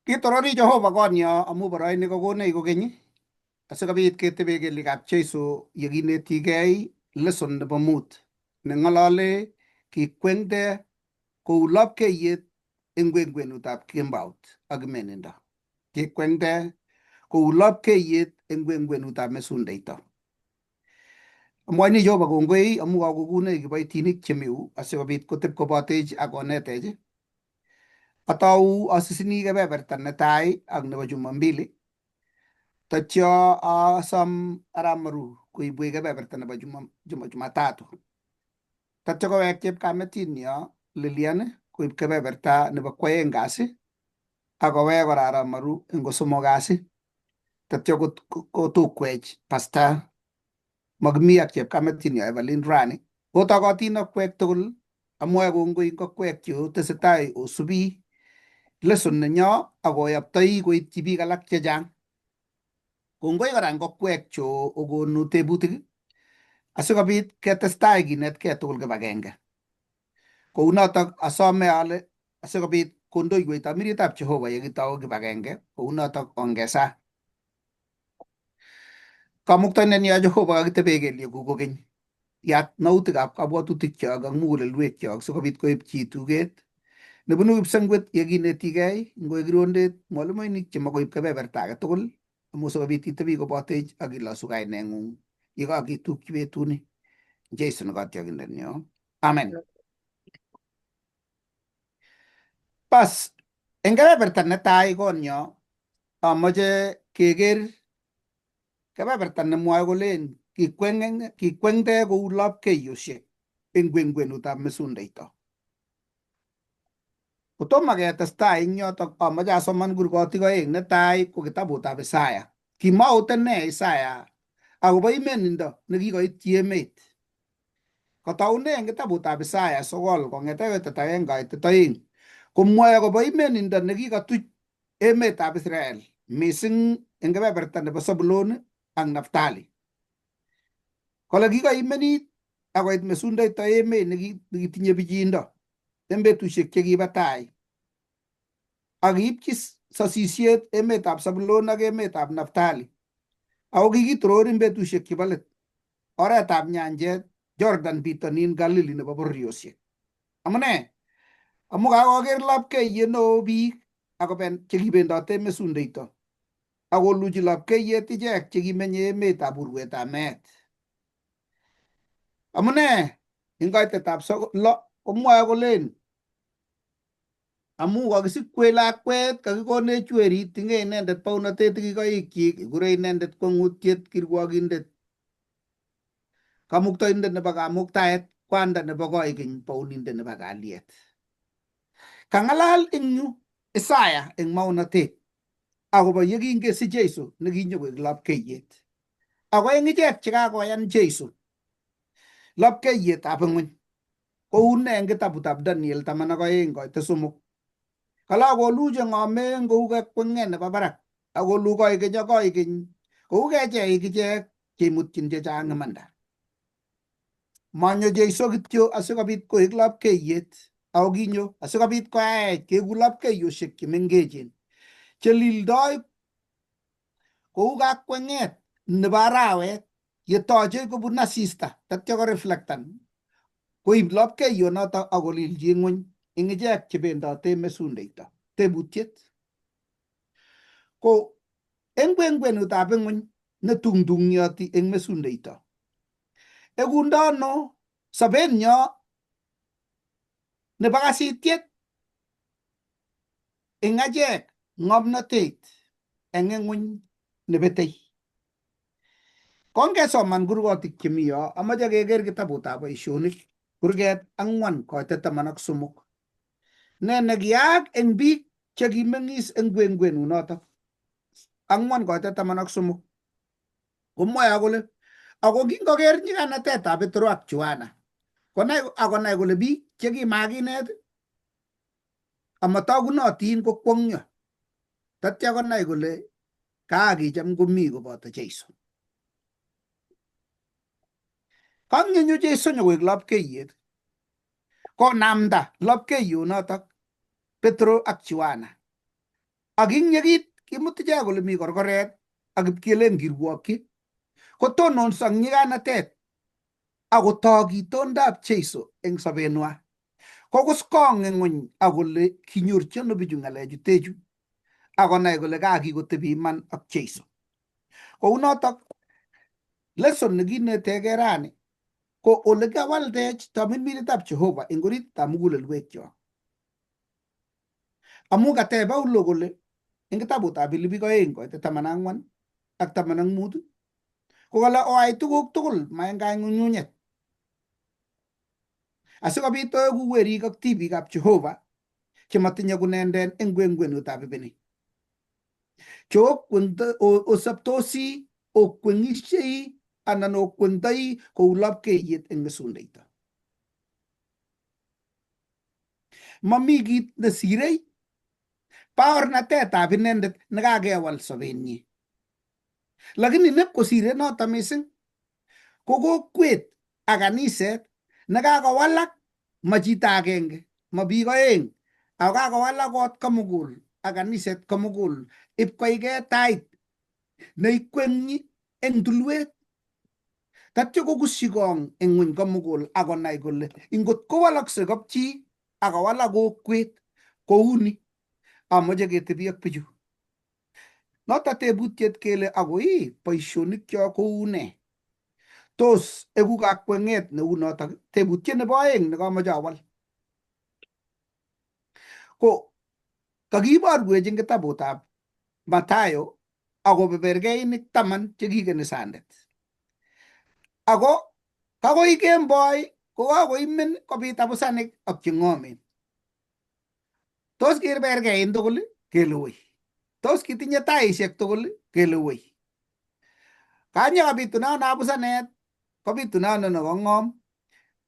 Kitorori Jehova konyo amu boroini kokonech kokeny asikobit ketebe kelyekab Jesu yekinetigei lesson nebo mut neng'olole kikwengte kou lopkeiyet eng kwengwenutab kembout ak imenindo. Kikwengte kou lopkeiyet eng kwengwenutab mesundeito. Amwoini Jehova kongoi amu kakokonech kiboitinik chemiu asikobit koteb kobotech ak konetech. Atou asisini kebeberta netai ak nebo Jumambili, tatyo asom arap Maru koibwech kebeberta nebo Jumatatu. Tatyo kowek chepkametinyo Lilian koib kebeberta nebo kwoeng kasi ak kowek kora arap Maru eng kosomok kasi. Tatyo kotukwech Pastor Makimi ak chepkametinyo Evelyn rani. Otokotin akwek tugul amwoe kongoi eng akwek cheotesetai osubi lesson nenyo ak oyoptoi koityi biik alak chechang. Kongoi kora eng akwek cho okonu tebutik asikobit ketestai kinetkei tugul kibagenge. Kounotok asome ale asikobit kondoiwech tamirietab Jehova yekitou kibagenge kounotok ongesa. Kamuktaindet nyo Jehova kakitebe kelyekuk kokeny. Yat nautikab kabwatutikyok ak mugulelwekyok sikobit koib chi tuget nebunu kipsengwet yekinetigei ngoek kirondet mwalimuinik chemakoib kebeberta age tugul amu sikobit itebi kobotech ak ilosu kaineng'ung yekakitukchi betuni. Jesu ne kotiokindet nyo. Amen. Bas, eng kebeberta netai konyo amoche keker kebeberta nemwoe kolen kikwengte kou lopkeiyosiek eng kwengwenutab mesundeito. Kotomo ketestai eng yotok amoche asoman kurgotik oeng. Netai ko kitabutab Isaya. Kimwoute ne Isaya akobo imenindo nekikoityi emet? Kotoune eng kitabutab Isaya 9 kong'ete koitet agenge koitet oeng komwoe akobo imenindo nekikotuch emetab Israel mising eng kebeberta nebo Sebulon ak Naftali. Kole kikoimenit akoit mesundeito emet nekitinye pichiindo eng betusiek chekibo tai ak kiipchi sosisiet emetab Sebulon ak emetab Naftali ako kikitoror eng betusiek chebo let oretab nyanjet Jordan bitonin Galili nebo bororiosiek. Amune? Amu kakoker lapkeiyet neo biik chekibendote mesundeito ak koluchi lapkeiyet ichek chekimenye emetab urwetab meet. Amune? Eng koitetab lo komwoe kolen amu kakisikwech lakwet, kakikonech werit, tinye inendet baunotet tikikoikyik, kikure inendet kwong'utiet, kirwokindet, kamuktoindet nebo kamuktaet, kwanda nebo koikeny, bounindet nebo kalyet. Kang'alal eng yu Isaya eng maunotet akobo yekingesich Jesu nekinyokoek lapkeiyet. Ako eng ichek chekakoyan Jesu lapkeiyetab ing'weny kou ne eng kitabutab Daniel 12 koite 3. Kale akoluche ng'omen kou kekweng'et nebo barak akolu koikeny ak koikeny kou kecheik ichek cheimutyin chechang imanda. Manyo Jesu kityo asikobit koek lapkeiyet ako kinyo asikobit koyaech keku lapkeiyosiek chemengechen chelildoi kou kakweng'et nebo arawet yetoche kobun asista tatyo koreflectan koib lapkeiyonoto ak kolilchi ng'weny eng ichek chebendote mesundeito. Tebutiet ko eng kwengwenutab ing'weny netungtungyoti eng mesundeito. Ekundo ano sobenyo nebo kasitiet eng achek ng'omnotet eng ing'weny nebetei. Kongesoman kurgotik chemi yo, amoche keker kitabutab boisionik kurget 4 koite 13. Ne nekiyaak eng biik chekimeng'is eng kwengwenunotok? 4 koite 13 komwoe kole ako kingoker nyiganatetab Petro ak Yohana konai akonai kole biik chekimakinet amatagunotin kokwong'yo tatya konai kole kakicham komi koboto Jesu. Kangenyo Jesu nyokoek lapkeiyet konamda lapkeiyonotok Petro ak Yohana. Ak ing yekit kimut ichek ole mi korkoret ak ipkelen kirwokyi, kotononso eng nyiganatet ak kotok itondab Jeiso eng sobenwa. Kokus kong eng ng'weny ak kole kinyorchi ano bichu ng'alechutechu ak konai kole kakikotebi iman ak Jeiso. Kounotok lesson nekinetegei rani ko ole kiawaldech tamirmiretab Jehova eng oritab mugulelwekyok. Amu kateb Paulo kole eng kitabutab Filipik 2 koitet 14 ak 15 ko kole oai tuguk tugul ma eng kang'ung'unyet asikobit oeku werik ak tibikab Jehova chematinye kunenden eng kwenkwenutab ibini che osoptosi okweng'ishei anan okweng'toi kou lapkeiyet eng mesundeito. Mami kit nesirei baornatetab inendet nekakewal sobenyi. Lakini nepkosire noto mising ko kokwet ak kaniset nekakowalak ma chito agenge, ma biik oeng, ako kakowalak kot komugul ak kaniset komugul ipkoige tait neikweng'yi eng tulwet. Tatyo kokusyi kong eng ng'weny komugul akonai kole ingot kowalakse kapchi akowalak kokwet kouni, amoche ketebi ak bichu. Noto tebutiet kele akoi boisionikcho kou nee? Tos eku kakweng'et neu notok? Tebutiet nebo oeng nekamoche awal ko kakiborwech eng kitabutab Mathayo akobo berkeinik 10 chekikeni sandet. Ako kakoi kemboi kokakoimen kobit abusanik ak cheng'omen. Tos kiberkein tugul? Kele woi. Tos kitinye taishek tugul? Kele woi. Kanye kabitunano abusanet, kobitunano nekong'om,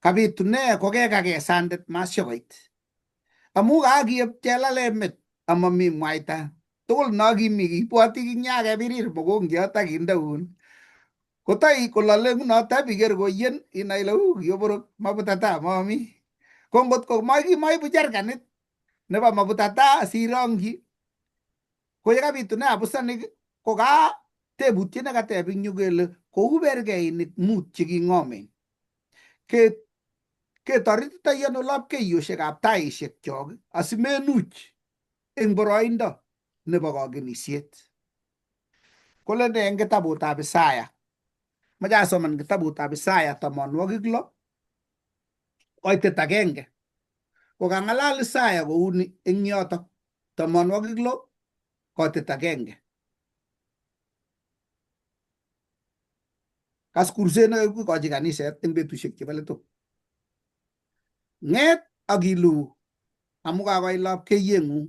kabitune kokekake sandet mashokoit. Amu kakiep chelalet met amami mwaita. Tugul no kimi ibwoti kinyakebirir mokongiot ak indeun. Kotoi kolale nguno tabiker koyen inai ile uu kioborok mabutata mami. Ko ngot ko maibu jerkanit nebo mabutata asirongyi ko yekabitune abusanik ko ka tebutiet nekateb eng yu kele kou berkeinik mut cheking'omen. Ketoretitoi ano lapkeiyosiekab taishek chok asimenuch eng boroindo nebo kakenisiet. Kole ne eng kitabutab Isaya? Mache asoman kitabutab Isaya 60 koitet 1. Kokang'alal Isaya kouni eng yotok 60 koitet 1. Kas kurset nekakikochi kaniset eng betusiek chebo letu. Ng'et ak iluu amu kakoit lapkeiyeng'ung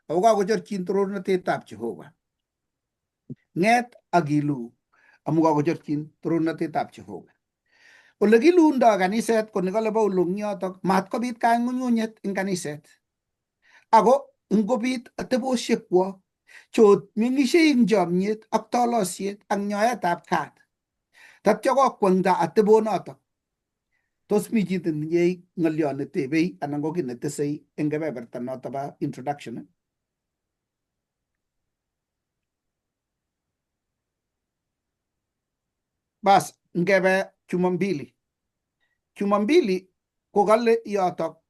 ako kakochorchin torornatetab Jehova. Ng'et ak iluu amu kakochorchin torornatetab Jehova. Ole kiluundoi kaniset ko nekale Paulo eng yotok mat kobit kang'ung'unyet eng kaniset. Ako ngobit atebosiekwok chomeng'ishei eng chomyet ak tolosiet ak nyoetab kat. Tatyo kokweng'ta atebonotok. Tos mi chi netinye ng'olyo netebei anan ko kiy netesei eng kebeberta noto bo introduction? Bas, ngebe Jumambili. Jumambili ko kale yotok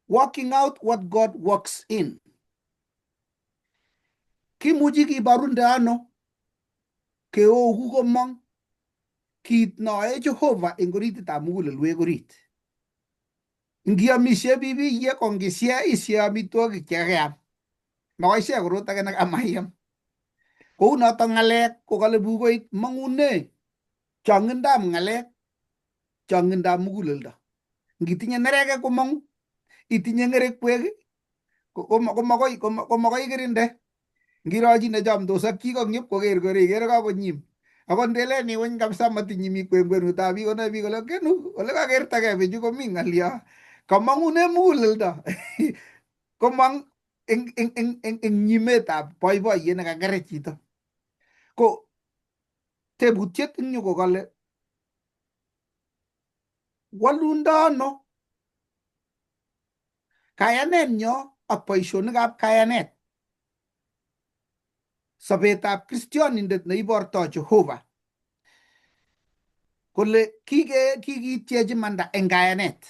working out what God works in. Kimuchi kiborunde ano keoku komong kit noe Jehova eng orititab mugulelwek orit. Ngiamishe bibiye ko ngisie isie amitwogik chekakeam. Makoi sie korot age nekamaiam. Kou notok ng'alek ko kale bukuit mang'une chong'indab ng'alek, chong'indab muguleldo. Ngitinye nerekek komong'u, itinye ng'erekwek komakoi kirinde. Ngiro chi nechomdos ak chi kong'ip koker kole ikere kakonyim. Akot ndelen iweny kabisa matinye mi kwenkwenutab biik konoe biik kole kenu ole kakertagei bichu komi ng'alyo. Kamang'une muguleldo komong eng nyimetab boiboiyet nekakere chito. Ko tebutiet eng yu ko kale walundo ano kayanenyo ak boisionikab kayanet. Sobetab kristionindet neibortoi Jehova kole kikiitchech imanda eng kayanet.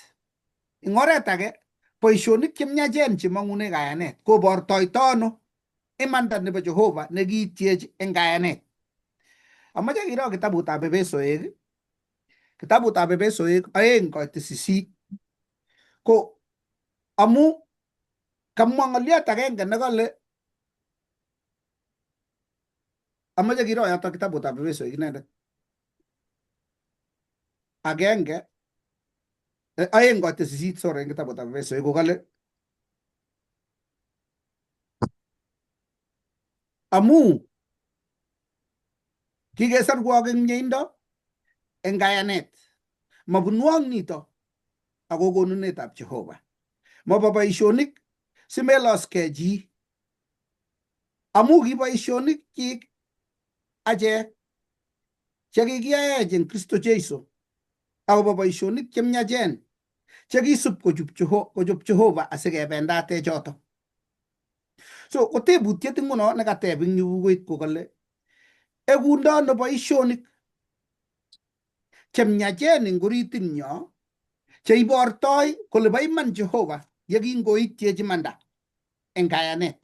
Eng oret age, boisionik chemyachen chemong'une kayanet kobortoito ano imanda nebo Jehova nekiityech eng kayanet. Amache kiro kitabutab Epesoek, kitabutab Epesoek 2:8. Ko amu kamwa ng'oliot agenge nekale amache kiro yoto kitabutab Epesoek inendet agenge 2:8, sorry, eng kitabutab Epesoek kokale amu kikesorwok eng mieindo eng kayanet mabunwok nito ako konunetab Jehova mobo boisionik simeloskei chi amu ki boisionik chik achek chekikiyaech eng Kristo Jesu akobo boisionik chemiachen chekisub kochop Jehova asikebendate choto. So ko tebutiet nguno nekateb eng yu bukuit ko kale ekundo ano boisionik chemiachen eng oritinyo cheibortoi kole bo iman Jehova yekingoityech imanda eng kayanet.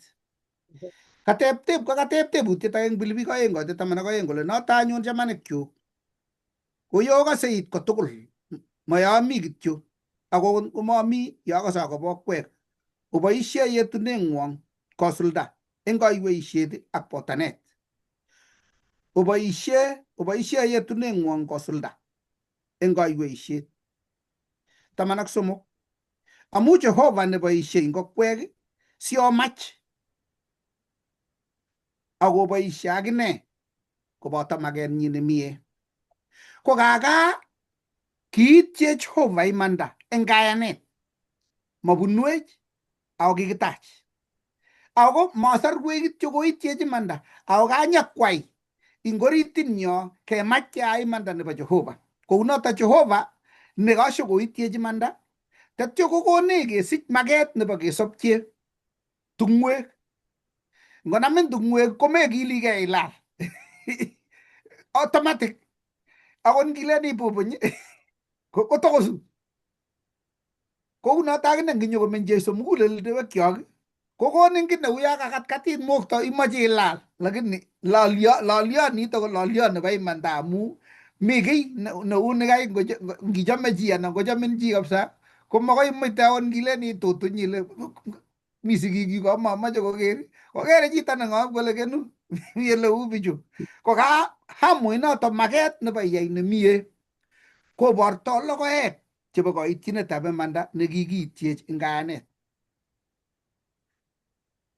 Kateb teb ko kateb tebutiet age eng Filipik 2:12 kole noto anyun chamanik kyuk koyokose it kotugul moyomi kityo ako komomi yokose akobo okwek oboisie yetuneng'wong kosulda eng kaiweisiet ak botanet. Oboisie yetuneng'wong kosulda eng kaiweisiet. 13 amu Jehova neboisie ing okwek siomach akoboisie akine koboto makenyi nemie. Ko kaka kiitye Jehova imanda eng kayanet mabunwech ako kikitach ako masorwech kityo koityech imanda ako kanyakwai ing oritinyo kemach keai imanda nebo Jehova. Kounoto Jehova nekasho koityech imanda tetyo kokonech kesich maket nebo kesobchie tungwek. Ngonamin tungwek komekilikei ilal automatic akot ngilen ibubuny kotokosu. Kounoto akine nginyo komeny Jesu mugulelwekyok kokonin kit neu ya kakatkatit mokto imoche ilal lakini loliot nito ko loliot nebo imanda amu mi kiy neu nekai ngichome chi anan kochomin chi kabisa komakoi imuite akot ngilen itutunyi ile mi sigik komomoche koker kokere chito neng'om kole kenu mi ele u bichu ko ka hamu inoto maket nebo iyai nemie koborto logoek chebo koityinetab imanda nekikiityech eng kayanet.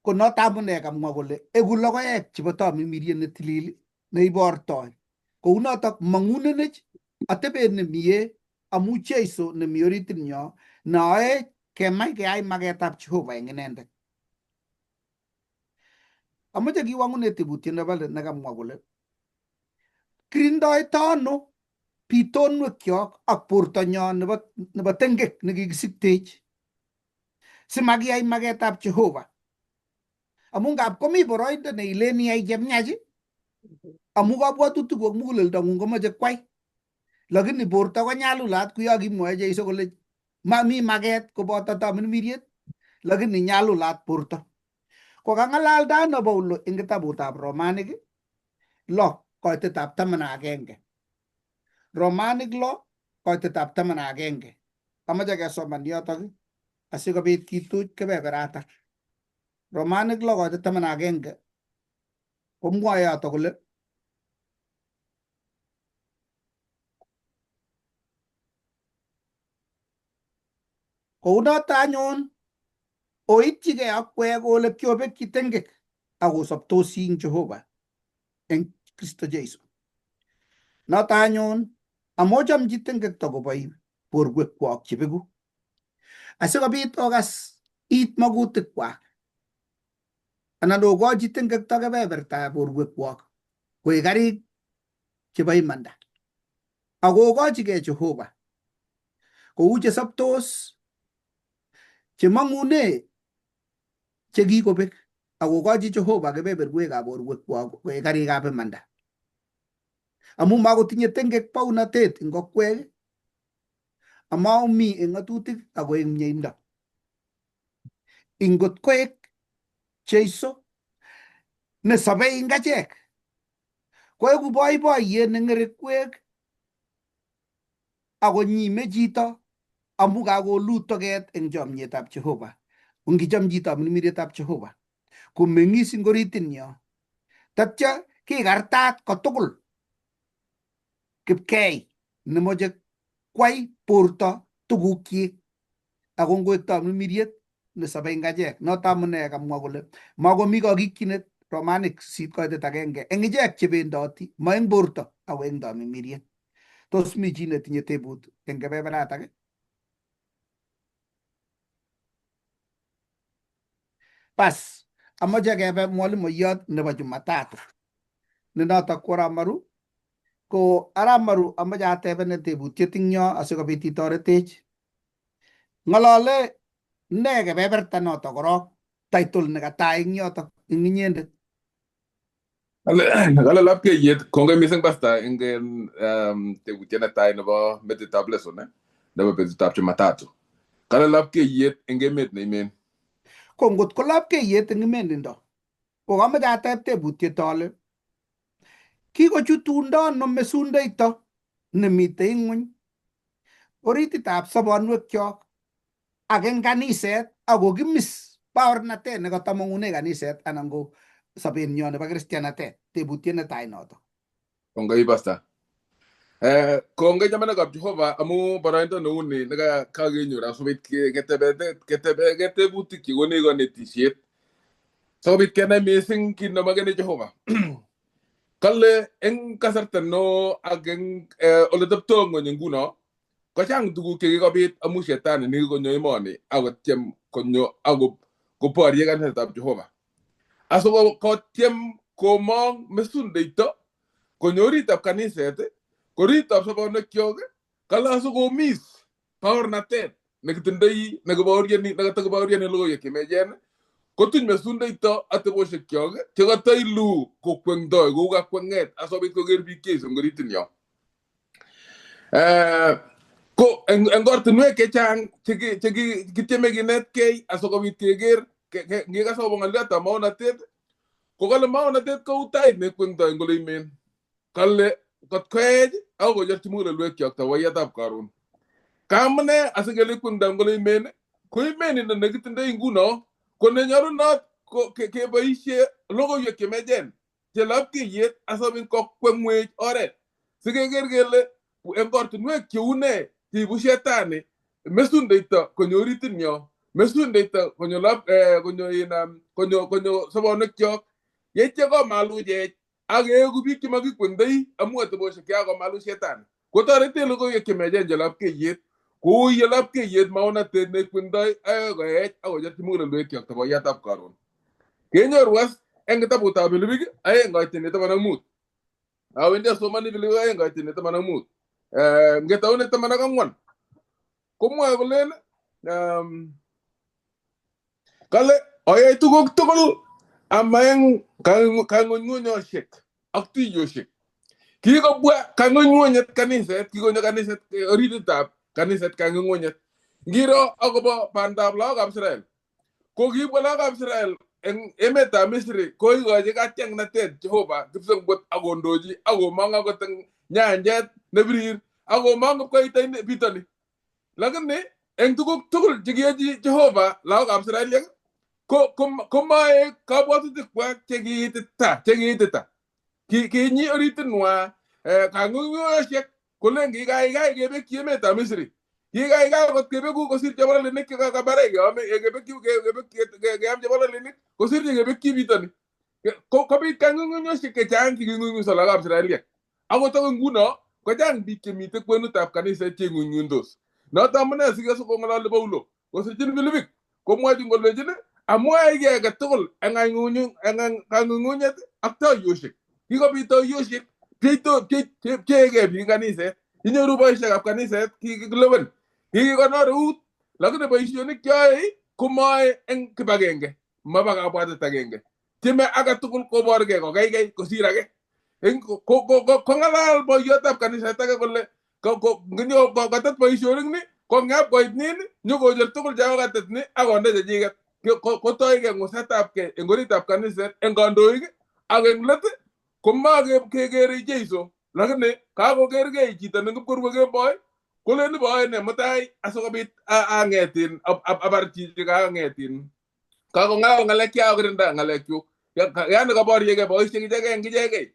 Ko noto amune kamwa kole eku logoek chebo tamirmiriet netilil neibortoi kounotok mang'unenech atebet nemie amu Jesu nemi oritinyo neoech kemach keyai maketab Jehova eng inendet. Amoche kiwang'une tebutiet nebo let nekamwa kole kirindoito ano bitonwekyok ak bortonyon nebo tengek nekikisikteech simakiyai maketab Jehova amu ngap komi boroindo neilen iyai chemiach amu kabwatutikuk muguleldong'ung komoche kwai lakini borto konyalulat kuyo kimwoe Jeiso kole mami maket koboto tamirmiriet lakini nyalulat borto. Ko kang'alalda ano Paulo eng kitabutab Romanik 6:11. Romanik 6:11. Amache kesoman yotok asikobit kituch kebeberatak. Romanik 6:11 komwoe yotok kole kounoto anyun oityigei akwek ole kiobekyi tengek ak osobtosi eng Jehova eng Kristo Jesu. Noto anyun amochomchi tengekto koboi borwekwok chebeku asikobit okas it makutikwak anan okochi tengekto kebebertab borwekwok koek karik chebo imanda ak okochigei Jehova kou chesobtos chemong'une Chekikobek akokochi Jehova kebeberwekab borwekwak koek karikab imanda. Amu makotinye tengek baunatet eng okwek, amaomi eng ng'atutik ako eng mieindo. Ingot koek Jeiso nesobei eng achek, koeku boiboiyet neng'erekwek akonyime chito amu kakolu toket eng chomyetab Jehova. Ngicham chito mirmirietab Jehova, komeng'is eng oritinyo. Tatya kikartat kotugul kipkei nemoche kwai borto tugukyik ako ngoek tamirmiriet nesobei eng achek. Noto amune kamwa kole makomi kakikyinet Romanik 8:1 eng ichek chebendoti ma eng borto ako eng tamirmiriet. Tos mi chi netinye tebut eng kebeberatak? Bas, amache kebe mwalimoiyot nebo Jumatatu ne notok ko arap Maru. Ko arap Maru amache atebenin tebutiet eng yo asikobit itoretech. Ng'olole ne kebeberta notok korok title nekatai eng yotok eng inyendet? Kale lapkeiyet, kongoi mising pastor eng tebutiet netai nebo metitab lesson nebo betutab Jumatatu. Kale lapkeiyet eng emet neimen. Ko ngot ko lapkeiyet eng imenindo, ko kamoche ateb tebutiet ale kikochutundo ano mesundeito nemitei ng'weny orititab sobonwekyok ak eng kaniset ako kimis baornatet nekatamong'une kaniset anan ko sobenyo nebo kristianatet? Tebutiet netai noto. Kongoi pastor. Kongoi chamanikab Jehova amu boroindo neuni nekakenyor asikobit ketebe tebutik chekonech konetisiet sikobit kenai mising kit nemakeni Jehova. Kale eng kasarta neo ak eng ole tepto ng'weny nguno kochang tuguk chekikobit amu shetani nekikonyo emoni akotyem konyo ako koborye kanisetab Jehova. Asikotyem komong mesundeito konyo oritab kaniset, koritab sobonwekyok, kale asikomis baornatet nekitindoi nekibaoryoni nekatakibaoryoni logoiwek chemechen kotuny mesundeito ateboshekyok chekatailu kokwengdoi kou kakweng'et asikobit koker biik Jesu eng oritin yo. Ko eng ortinwek chechang chekityeme kinetkei asikobit keker ngekas akobo ng'oliotab maonatet ko kale maonatet kou tait nekwengdoi eng ole imen. Kale kot koech ako kocherchi mugulelwekyok tawoiyetab karon. Kamune asikele ikwengdoi eng ole imen ko imenindo nekitindoi nguno ko nenyolunot keboisie logoiwek chemechen che lapkeiyet asikobit kokwengwech oret sikeker kele eng ortinwek cheu nee cheibu shetani mesundeito konyo oritinyo, mesundeito konyo konyo konyo konyo sobonwekyok yeityo komaluchech ak keeku biik chemakikwengdoi amu ateboshek chekakomalu shetani. Kotoretech logoiwek chemechen che lapkeiyet kou ye lapkeiyet maonatet nekwengdoi akoi koech akocherchi mugulelwekyok taboiyetab karon. Kenyoru as eng kitabutab Filipik 2:15. Awendi asomani Filipik 2:15. Ngetaune 14 komwoe kolen kale oyai tuguk tugul ama eng kang'unyng'unyoshek ak tuiyoshek. Kikobwa kang'unyng'unyet kaniset, kikonyo kaniset orititab kaniset kang'unyng'unyet. Ngiro akobo bandab lagokab Israel. Ko kibwa lagokab Israel eng emetab Misri koikochi katiaknatet Jehova kipsengwet akondochi akomong akot eng nyanjet nebirir akomong ipkoit bitoni. Lakini eng tuguk tugul chekiyochi Jehova lagokab Israeliek ko komoe kabwatutikwak chekiitita. Kinyi oritinwa kang'ung'unyosiek kolen kikaikai kebekyi emetab Misri. Kikaikai kot kebeku kosir chebololinik chekakabare keam chebololinik kosir chekebekyi bitoni. Kobit kang'ung'unyosiek chechang cheking'ung'unso lagokab Israeliek. Akot akoi nguno kochang biik chemiten kwenutab kaniset cheng'ung'undos. Noto amune sikong'ololi Paulo kosirchin Filipik komwochin kolechin amwae kiy age tugul eng kang'ung'unyet ak toiyoshek. Kikobit toiyoshek pcheegei biik eng kaniset. Inyoru boisiekab kaniset kikilewen, kikikonor eut, lakini boisionik cheyoe komoe eng kibagenge. Maba kabwatet agenge. Tieme age tugul koborgei kokeikei kosir age. Eng kong'alal boiyotab kaniset age kole nginyo kotet boisionik ni kong'ap koit nin nyokocher tugul chekatet ni akonde chechiket. Kotoige ng'usetabgei eng oritab kaniset eng kandoik ak eng let komakekere Jeiso lakini kakokergei chito ne kipkorwe kemboi kolen iboe ne mutai asikobit ang'etin abar chichi kaang'etin kakong'alal ng'alek cheakirinda ng'alekchuk yani kaboryegei boisiek ichegei eng ichegei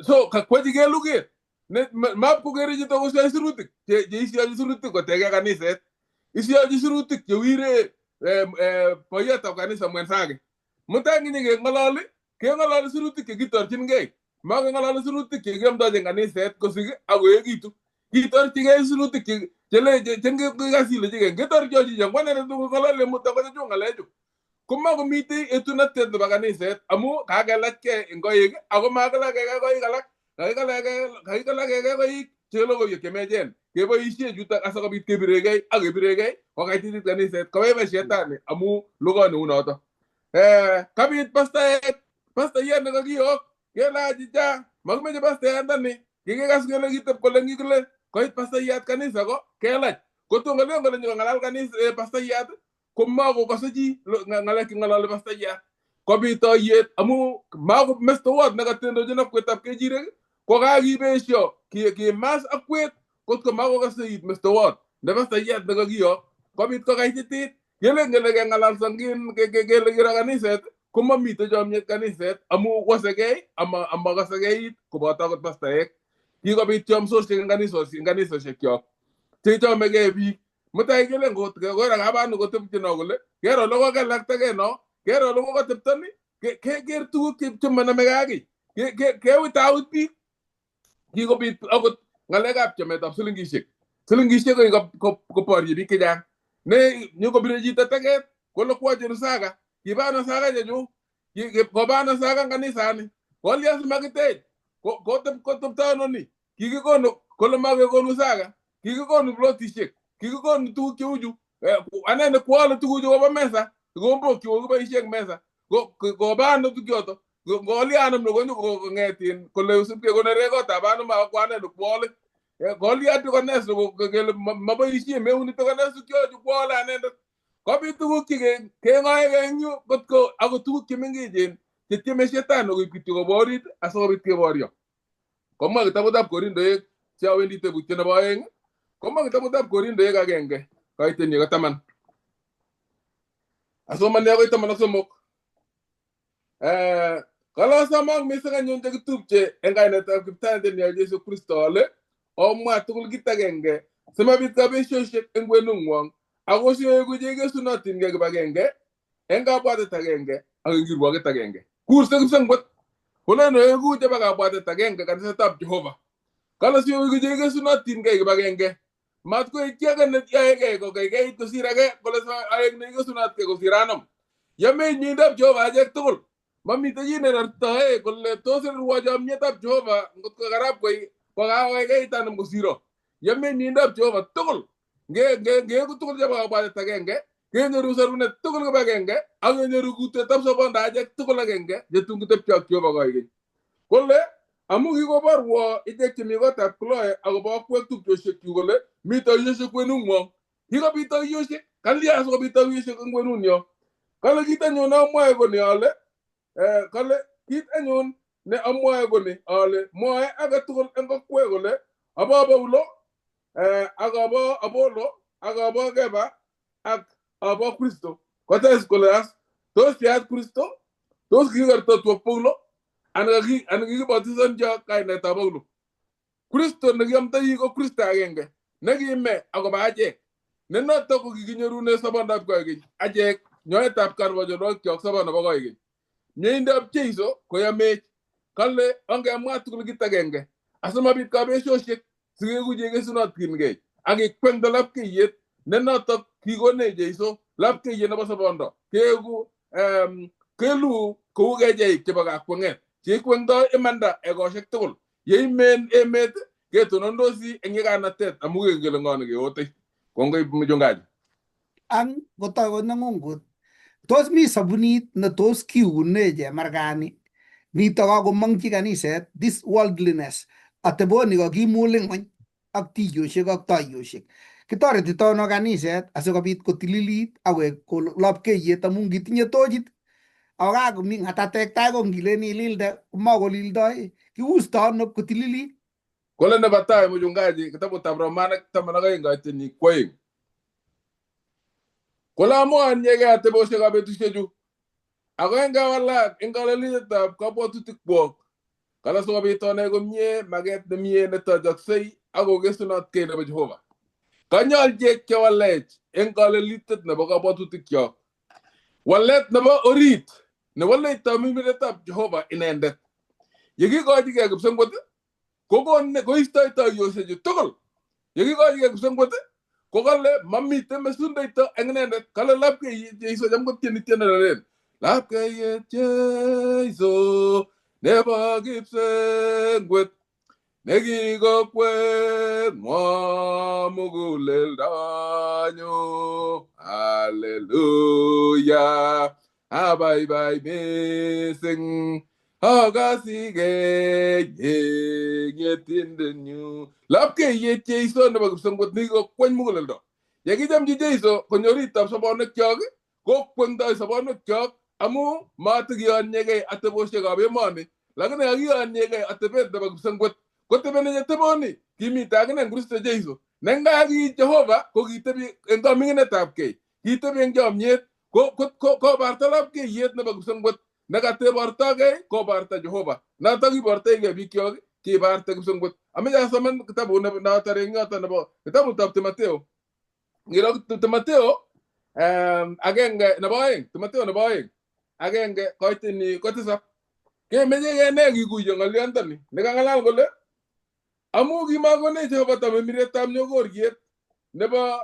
so kakwechigei luget map kokere chito kosioi sirutik cheisiyochi sirutik kotege kaniset isiyochi sirutik chewire boiyotab kanisa mwenzake mutai nginye keng'ololi keng'ololi sirutik chekitorchingei makeng'ololi sirutik chekiomdochin kaniset kosik akoekitu kitorchigei sirutik chengekasiilechigei ngetorchochi changwanene ng'ololi muto kochechu ng'alechu komakomitei etunotet nebo kaniset amu kakelachgei eng koik ako makalakegei koik alak kakikalakegei koik che logoiwek chemiachen keboisie chutok asikobit kebiregei ak kebiregei kokaititit kaniset kobaibai shetani amu lugot neu noto. Kabit pastaek pastayat nekakiyok kelach cha makimeche pastayandani kikikas kele kiteb kole ngikile koit pastayat kanisa ko kelach kotom kole nyokong'alal kanisa pastayat komakokose chi ng'alek cheng'ololi pastayat kobit toiyet amu mako mestowot nekatindochin akwetab kechirek ko kakibesio kimas akwet kotko makokose it mestowot ne pastayat nekakiyok kobit kokaititit kelen kele keng'alalso kele kiro kaniset komamite chomiet kaniset amu wosekei amakosegei koboto akot pastaek kikobit chomsosiek eng kanisosiekyok chechomegei biik mutai kelen kora kabanu kotepchino kole kero ole kokelaktakei no kero ole kokotepto ni keker tuguk chemonomegei ak kiy kewitawit biik kikobit akot ng'alekab chametab silingisiek silingisiek koborye biik chechang ne nyokobire chito teket kole kwocheru saka kibano saka chechu kobano saka kanisani kolya simakitech kotepto ano ni kikikonu kole makekonu saka kikikonu plotisiek kikikonu tuguk cheuchu anene kwole tuguchu koba mesa kikombok chu kokiboisie eng mesa kobano tukyoto kolya anom konyo kong'etin kole usipke konere kotab anom akwane kwole kolya tikones kele maboisie meuni tikones tukyochu kwole anendet kobit tuguk che keng'oegei eng yu kotko akot tuguk chemengechen chetieme shetani koib kityo kobwa orit asikobit keboryo. Komwa kitabutab Korindoek che awendi tebutiet nebo oeng komwa kitabutab Korindoek 1 kaitenyi ko 10. Asomani akoi 13. Kale asomok mising anyun chekitupche eng kainetab Kiptaiyat Jesu Kristo ale omwa tugul kit agenge simabit kabesiosiek eng kwenung'wong ako sioeku cheikesunotinkei kibagenge eng kabwatet agenge ak eng kirwoket agenge. Kurse kipsengwet kolen oeku chebo kabwatet agenge kanisetab Jehova. Kale sioeku cheikesunotinkei kibagenge mat koek chi age neyoegei kokeikeit kosir age kole aek neikesunotkei kosir anom. Yomech mieindab Jehova achek tugul. Mamite chi nerortoe kole tos rerwo chomietab Jehova ngotko karab koi kokakokekeit anom kosiro. Yomech mieindab Jehova tugul. Ngeeku tugul chebo kabwatet agenge kenyoru sorunet tugul kibagenge ak kenyoru kutetab sobondo achek tugul agenge chetun kitepche ak Jehova koikeny. Kole amu kikoborwo ichek chemi kotab Chloe akobo akwek tupchosiekyuk kole mi toiyosiek kwenung'wong. Kikobit toiyosiek, kalya asikobit toiyosiek eng kwenunyo. Kale kit anyun amwoe koni ale kale kit anyun ne amwoe koni ale mwoe age tugul eng kokwek kole abo Paulo ak abo Apollo ak abo Kefa ak abo Kristo. Kotes kole as tos kiat Kristo tos kikikerto twok Paulo anan kikibatisan cho kainetab Paulo. Kristo nekiamtoi ko Kristo agenge nekime akobo achek ne notok ko kikinyorune sobondab koikeny achek nyoetab karwocholwokikyok sobon nebo koikeny. Mieindab Jeiso koyomech kale ongemwa tugul kit agenge asimabit kabesiosiek sikeku chekesunotinkei ak kekwengdo lapkeiyet ne notok kikonech Jeiso lapkeiyet nebo sobondo keeku keluu kou kecheik chebo kakweng'et cheikwengdoi imanda ekosiek tugul yeimen emet ketonondosi eng nyikanatet amu kengen kele ng'o nekeotei. Kongoi mchungaji. Ang kotoi ko neng'ung. Tos mi sabunit ne tos kiune chemargani nito kakomong'chi kaniset this worldliness ateboni kakimul ing'weny ak tiyoshek ak toiyoshek. Kitoretito ano kaniset asikobit kotililit ak koek lopkeiyet amu ngitinye tochit ako kakomi ng'atatek tai ko ngilen ililde komakolildoi kiusto ano kotililit. Kole nebo tai mchungaji kitabutab Romanik 12 kaitenyi 2. Kole amuanyegei atebosiekab betusiechu ako engewalak eng kalelitetab kabwatutikwok kale sikobit onai komie maket nemie netochoksei ak kokesunotkei nebo Jehova. Kanyolchech kewalech eng kalelitet nebo kabwatutikyok. Walet nebo orit newalei tamiminetab Jehova inendet. Yekikochigei kipsengwet kokon koistoi toiyosiechu tugul. Yekikochigei kipsengwet kokale mamite mesundoito eng inendet. Kale lapkeiyet Jeiso cham kotieni tiendo nelen lapkeiyet Jeiso nebo kipsengwet nekikokweng'wo muguleldonyu. Haleluya, abaibai mising akasigei ng'etindenyu. Lapkeiyet Jeiso nebo kipsengwet nekikokweny muguleldo. Yekichamchi Jeiso konyo oritab sobonwekyok kokwengdoi sobonwekyok amu matikiyonyegei atebosiekab emoni lakini kakiyonyegei atebet nebo kipsengwet koteben ateboni kimite akine eng Kristo Jeiso nenga ki Jehova ko kitebi eng kaming'inetab kei kitebi eng chomyet kobarta lapkeiyet nebo kipsengwet nekatebortokei kobarta Jehova notok kibortoigei bikyok kibarte kipsengwet. Ameche asoman kitabut notor eng yoto nebo kitabutab Timotheo. Ngiro Timotheo 1 nebo 2, Timotheo nebo 2 1 koitini ko 7. Kemeche kenai kikuyo ng'oliontoni nekang'alal kole amu kimakonech Jehova tamirmirietab nyokoriet nebo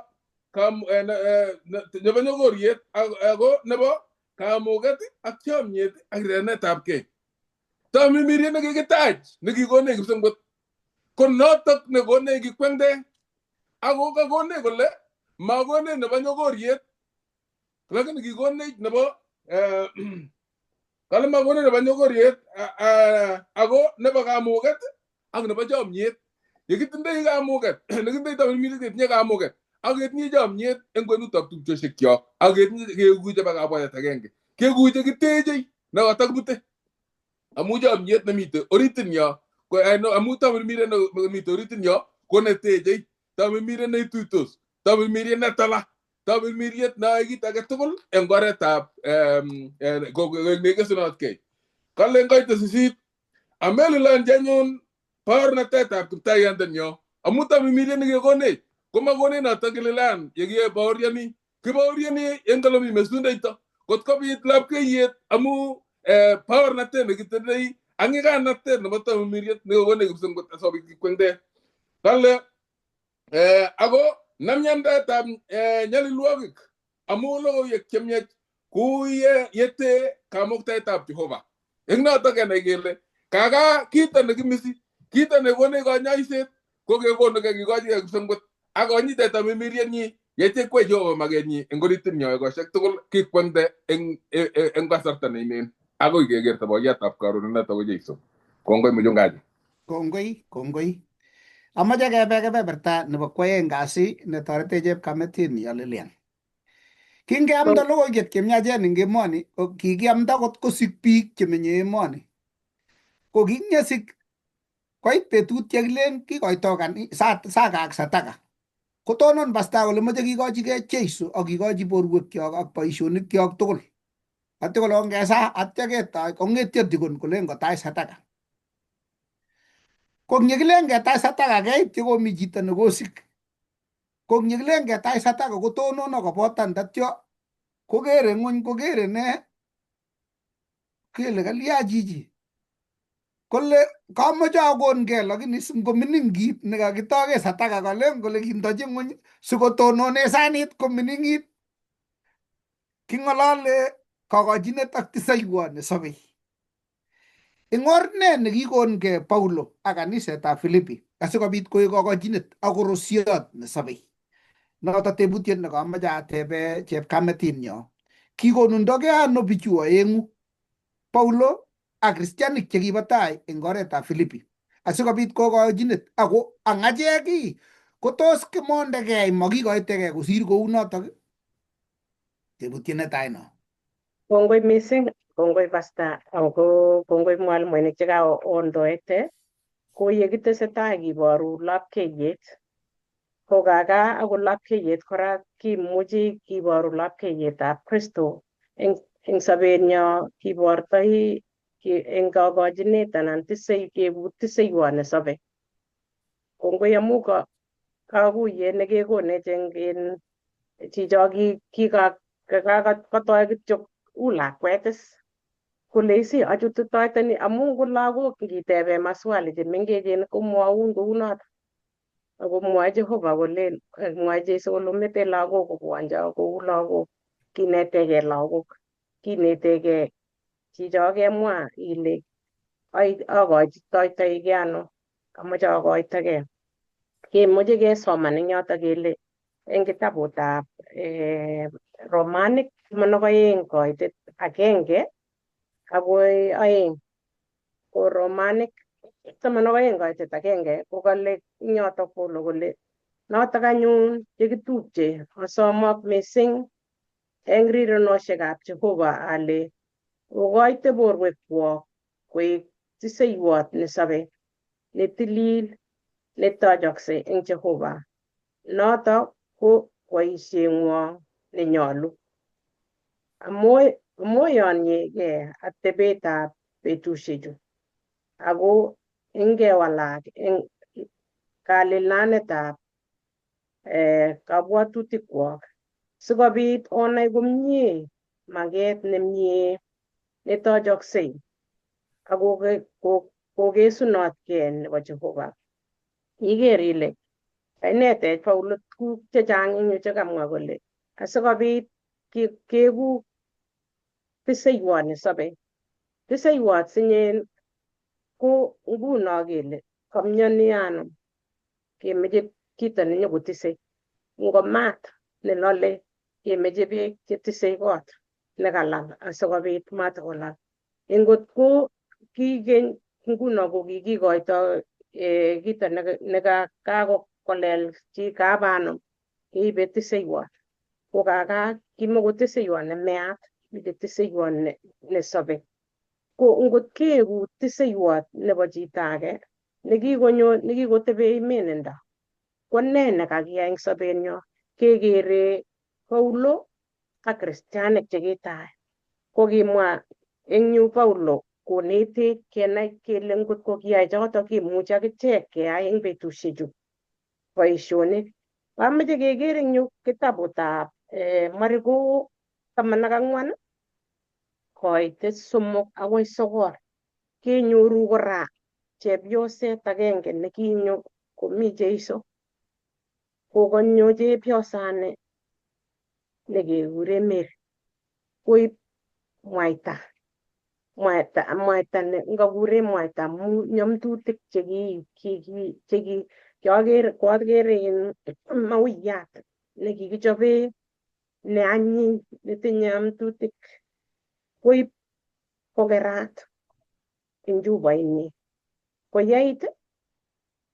nebo nyokoriet ako nebo kamuket ak chomyet ak rirenetab kei. Tamirmiriet nekikitach nekikonech kipsengwet ko notok nekonech kikwengde ako kakonech kole makonech nebo nyokoriet lakini kikonech nebo kale makonech nebo nyokoriet ako nebo kamuket ak nebo chomyet. Yekitindoi kamuket nekitindoi tamirmiriet ketinye kamuket ak ketinye chomyet eng kwenutab tupchosiekyok ak ketinye keku chebo kabwatet agenge keku chekiteche nekotakibute amu chomyet nemite oritinyo amu tamirmiriet nemite oritinyo ko neteche tamirmiriet neituitos tamirmiriet netala tamirmiriet neyoe kit age tugul eng oretab nekesunotkei. Kale eng koito 8 amelilonji anyun baornatetab kiptayondenyo amu tamirmiriet nekekonech komakonech notok kililan yekibaorioni kibaorioni eng olemi mesundoito kot kobit lapkeiyet amu baornatet nekitindoi ak nyiganatet nebo tamirmiriet nekokonech kipsengwet asikobit kikwengde. Kale ako namyandaetab nyalilwogik amu logoiwek chemiach kou yete kamuktaetab Jehova. Eng notok kenai kele kaka kito nekimisi kito nekonech kanyoiset ko kekonu kekikochigei kipsengwet ak konyitet tamirmirietnyi yechekwei Jehova makenyi eng oritinyo ekosiek tugul kikwengde eng kasarta neimen akoi keker tobokiatab karoneneto ko Jeiso. Kongoi mchungaji. Kongoi, kongoi. Amache kebe kebeberta nebo 2 kasi netoretech chepkametinyo Lilian. Kingeamda logoiwek chemiachen eng emoni ko kikiamda kot kosik biik chemenye emoni. Ko kingesik koit betut yekilen kikoito saka ak sataka. Kotonon pasta kole moche kikochigei Jeiso ak kikochi borwekyok ak boisionikyok tugul. Atya kole ongesa atya ketoi kong'etyo dikon kolen kotach sataka. Ko nyekilen ketach sataka keit yekomi chito nekosik. Ko nyekilen ketach sataka kotonon ak kobotan tatyo kokere ng'weny kokere ne kele kalya chichi. Kole kamoche akonkei lakini ngomining kit nekakitoke sataka kalen kole kindochi ng'weny sikotonone sanit komining'it. King'olole kokochinet ak tisaiywo nesobei. Eng or ne nekikonkei Paulo ak kanisetab Filipi asikobit koek kokochinet ak korosiot nesobei. Noto tebutiet nekamoche atebe chepkametinyo. Kikonundokei ano bichu oeng'u, Paulo ak kristianik chekibo tai eng oretab Filipi, asikobit kokochinet ako ang achek ii kotos kimondekei makikoitekei kosir kounotok? Tebutiet netai no. Kongoi mising, kongoi Pastor, ako kongoi mwalimuinik chekaondoete. Ko yekitesetai kiboru lapkeiyet, ko kaka ako lapkeiyet kora kimuchi kiboru lapkeiyetab Kristo eng sobenyo kibortoi eng kokochinet anan tisei kebu tiseiwon nesobe. Kongoi amu kakuyet nekekonech eng in chicho kikatoi kityo u lakwet is kole isi achutitoiteni amu ko lagok ngitebe maswali chemengechen komwoun kounoto. Ako mwoe Jehova kole mwoe Jesu kole mete lagok kobwoncho kou lagok kinetegei lagok kinetegei chicho kemwa ile akoitoitoige ano amoche akoitogei. Kemoche kesoman eng yoto kele eng kitabutab Romanik 12 koitet 1 akoi 2. Ko Romanik 12 koitet 1 ko kale eng yoto Paulo kole notok anyun chekitupche asomok mising eng rirenoshekab Jehova ale okoite borwekwok koek tiseiwot nesobe netilil netochokse eng Jehova. Notok ko boisieng'wong nenyolu. Amoyoniegei atebetab betusiechu ako ingewalak eng kalilanetab kabwatutikwok sikobit onai komie maket nemie netochoksei ako kokesunotkei nebo Jehova. Iker ile kainetech Paulo tuguk chechang eng yu chekamwa kole asikobit keku tiseiwot nesobe. Tiseiwot sinyen ko nguno kele kamyoni ano kemeche kito nenyokotisei. Ngo maat nelole kemeche beek chetisei kot nekalal asikobit matkolal. Ngot ko kikeny nguno ko kikikoito kito nekakolel chi kabanum keibe tiseiwot. Ko kaka kimakotiseiwot nemeat, meche tiseiwot nesobe. Ko ngot keku tiseiwot nebo chito age nekikonyo nekikotebe imenindo ko nee nekakiyai eng sobenyo kekere Paulo ak kristianik chekitai. Ko kimwa eng yu Paulo konetech kenai kele ngot ko kiyai choto kimuchi akichek keyai eng betusiechu boisionik. Amoche keker eng yu kitabutab Mariko 14 koitet 3 akoi 9 kenyoru kora chepyoset agenge nekinyo komi Jesu. Kokanyo chepyosani nekekure Mary koib mwaita mwaita ne ngakure mwaita amu nyamtutik cheki koakere in mawiyat nekikichobe ne anyiny netinye amtutik koib kokerat eng chupainyi koyait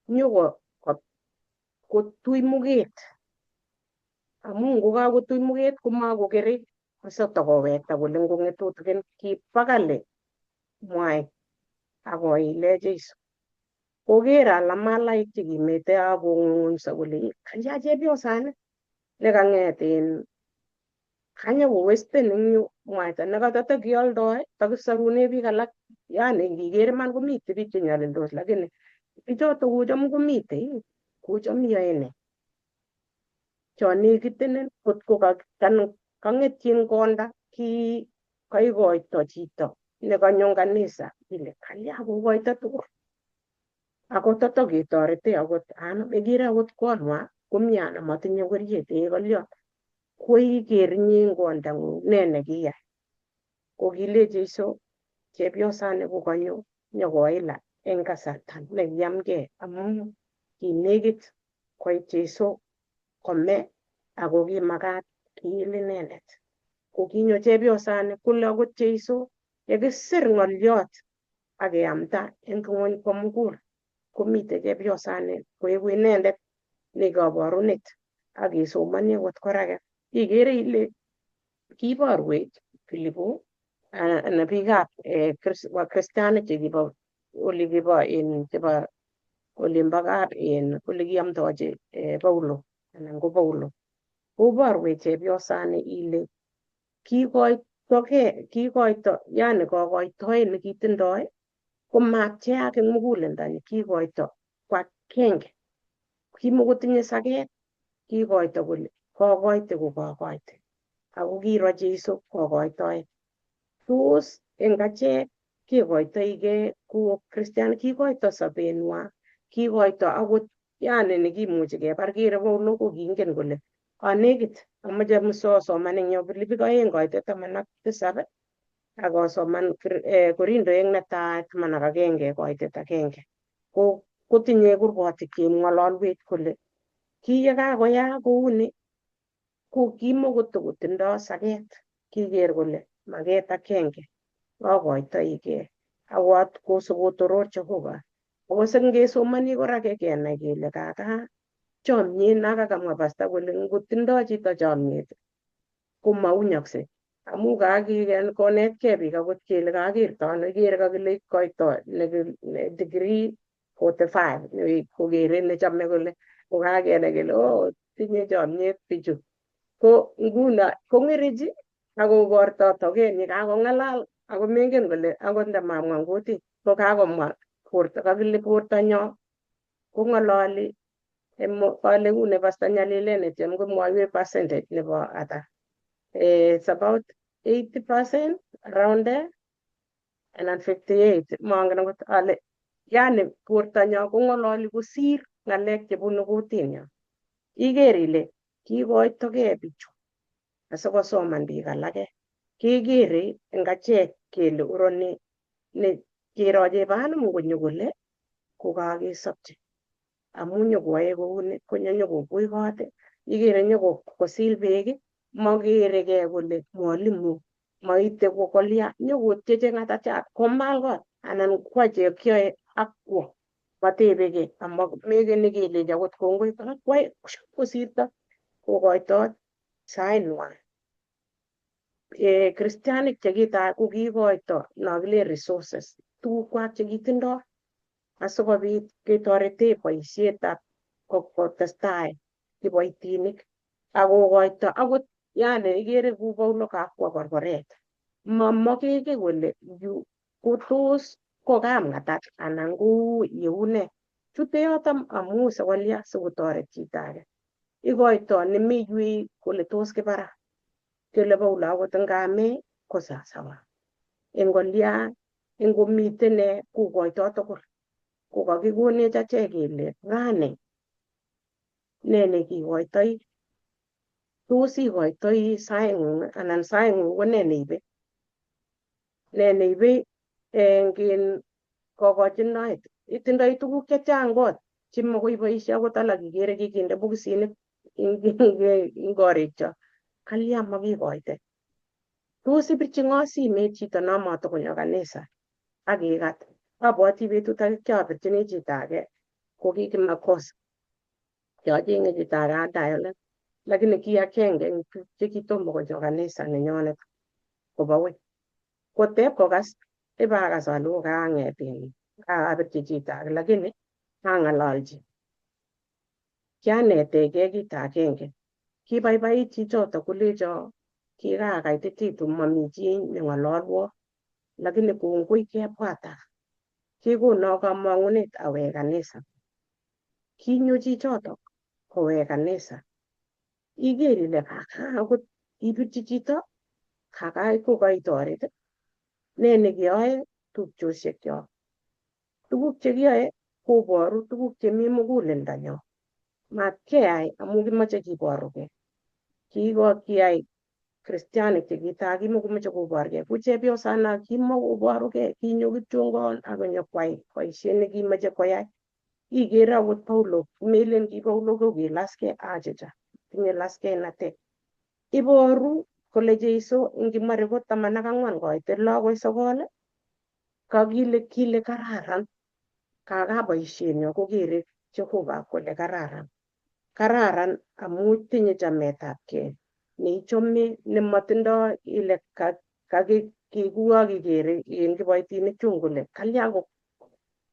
nyoko kotui muket amu ngokakotui muket komakokere asatokowekta kole ngong'et tutikin kipakale mwait akoile Jesu. Koker alamalaik chekimete akong'ung'unso kole kalya chepyosani nekang'et in kanya kowesten eng yu mwaita nekatatakialdoi takisarune biik alak yani ngiker iman komitei biik chenyalildos lakini bichoto kocham komitei kocham yoe ne cho nekitenen kotko kang'etyin konda ki kaikoito chito nekanyo kanisa ile kalya kokoito tugul ako tataketorete akot ano ikere akot konwa komi ano matinye ngoriet ee koliot ko iker inye eng kondang'ung ne nekiyai. Ko kile Jesu chepyosani kokanyo nyokoila eng kasarta nekiyamgei amu kinekit koit Jesu kome ako kimakat kiil inendet. Kokinyo chepyosani kole akot Jeiso yekisir ng'olyot ak keamda en ng'wony komugul komiten chepyosani koeku inendet ne kaborunet ak kesomoni akot korake. Ikere ile kiborwech Filipo anan biikab wakristianik chekibo olikibo in chebo olimbo kap in olekiomdochi Paulo anan ko Paulo. Koborwech chepyosani ile kikoitokee kikoito yani kokoitoet nekitindoi komapcheak eng muguleldonyi kikoito ko akenge kimokotinye saket kikoito kole kokoite ko kokoite ako kiro Jeiso kokoitoet tos eng achek kekoitoigei ku Kristian kikoito sobenwa kikoito akot yani nekimuchi kebar kere Paulo ko kingen kole anekit amoche musosoman eng yo Filipik 2 koitet 17 ak asoman Korindo eng netai 11 koitet 1 ko kotinye kurgotik chemng'ololwech kole ki yekakoyaak kouni ko kimokotokotindoi saket kiker kole maket akenge akoitoigei ak kosikotoror Jehova ako singesomoni kora kenai kele kaka chomyet nakakamwa pasta kole ngotindoi chito chomyet komaunyokse amu konetkei biik akot kele kakerto ano ikere kakile koito degree 45 kokere nechome kole kokakenai kele oh tinye chomyet bichu ko nguno kong'erechi akoborto tokenyi kakong'alal ako mengen kole akot ndamamwa eng kutit ko kakomwa borto kakile bortonyo kong'ololi kalekune pasta nyalilet netyem komwoiwech percentage nebo ata. It's about 80% around there anan 58 mongen akot ale yani bortonyo kong'ololi kosir ng'alek chebunu kutinyo. Iker ile kikoitokee bichu asikosoman biik alake. Kekere eng achek kele uroni ne kiro chebanum konyo kole kokakesopche amu nyokoyoe kouni konyo nyokobuch kot ikere nyokosil beek mokerekee kole mwalimu maite kolya nyokotyeche ng'atatiat komal kot anan kwa chekyoe ak kwo matebekee ama mekeni kelechi akot kongoi kwai kosirto kokoitot sainwan. Kristianik chekitai ko kiikoito nokilen resources tugukwak chekitindoi asikobit ketorete boisietab kotestai kiboitinik akokoito akot yani ikere kou Paulo kakwo korkoret mamokeke kole yu kotos ko kapng'atat anan kou yeune chute yoto amu sikolya sikotoret chito age ikoito nemeiywei kole tos kibara kele Paulo akot ngame ko sasawa eng kolya eng komiten ne kokoito tugul kokakikonech achek kele rani ne nekikoitoi tos ikoitoi saing'ung anan saing'ung ko ne neibe ne neibe eng kokochinoet itindoi tuguk chechang kot chemakoi iboisie akot alak ikere kikinde bokisinik eng korikcho kalya makikoite tos ibirchi ng'o simet chito nomatokonyo kanisa ak ikat abwoti betut ake kiabirchini chito age ko kikimakosa kiacheng'e chito age adialen lakini ki akenge eng chekitomo konyo kanisa nenyonet kobo wui koteb kokas ibakas ale oo kaang'et abirchi chito age lakini ang'alalchi kianetegei kito akenge kibaibait chichoto kolecho kikakaitititu mami chi neng'ololwo lakini kongoi kebwata kikono kamong'unet awek kanisa kinyo chichoto kowek kanisa iker ile kaka akot ibirchi chito kaka kokaitoret ne nekeyoe tupchosiekyok tuguk chekiyoe koboru tuguk chemi muguleldonyo matkeyai amu kimoche kiborugei kikokiyai kristianik chekitai kimokomoche koborgei ku chepyosana kimokoborugei kinyo kityongon akonyo kwai boisiet nekimoche koyai ikere akot Paulo melen ki Paulo ko kilaskei achicha tinye laskeinatet iboru Kole Jeiso eng kimariko 14 koitet lo akoi 9, kakile kile kararan kaka boishenyo kokere Jehova kole kararan. Kararan amu tinye chametabgei neichome nemotindoi ile kakikuo kikere en kiboitinik chun kole kalya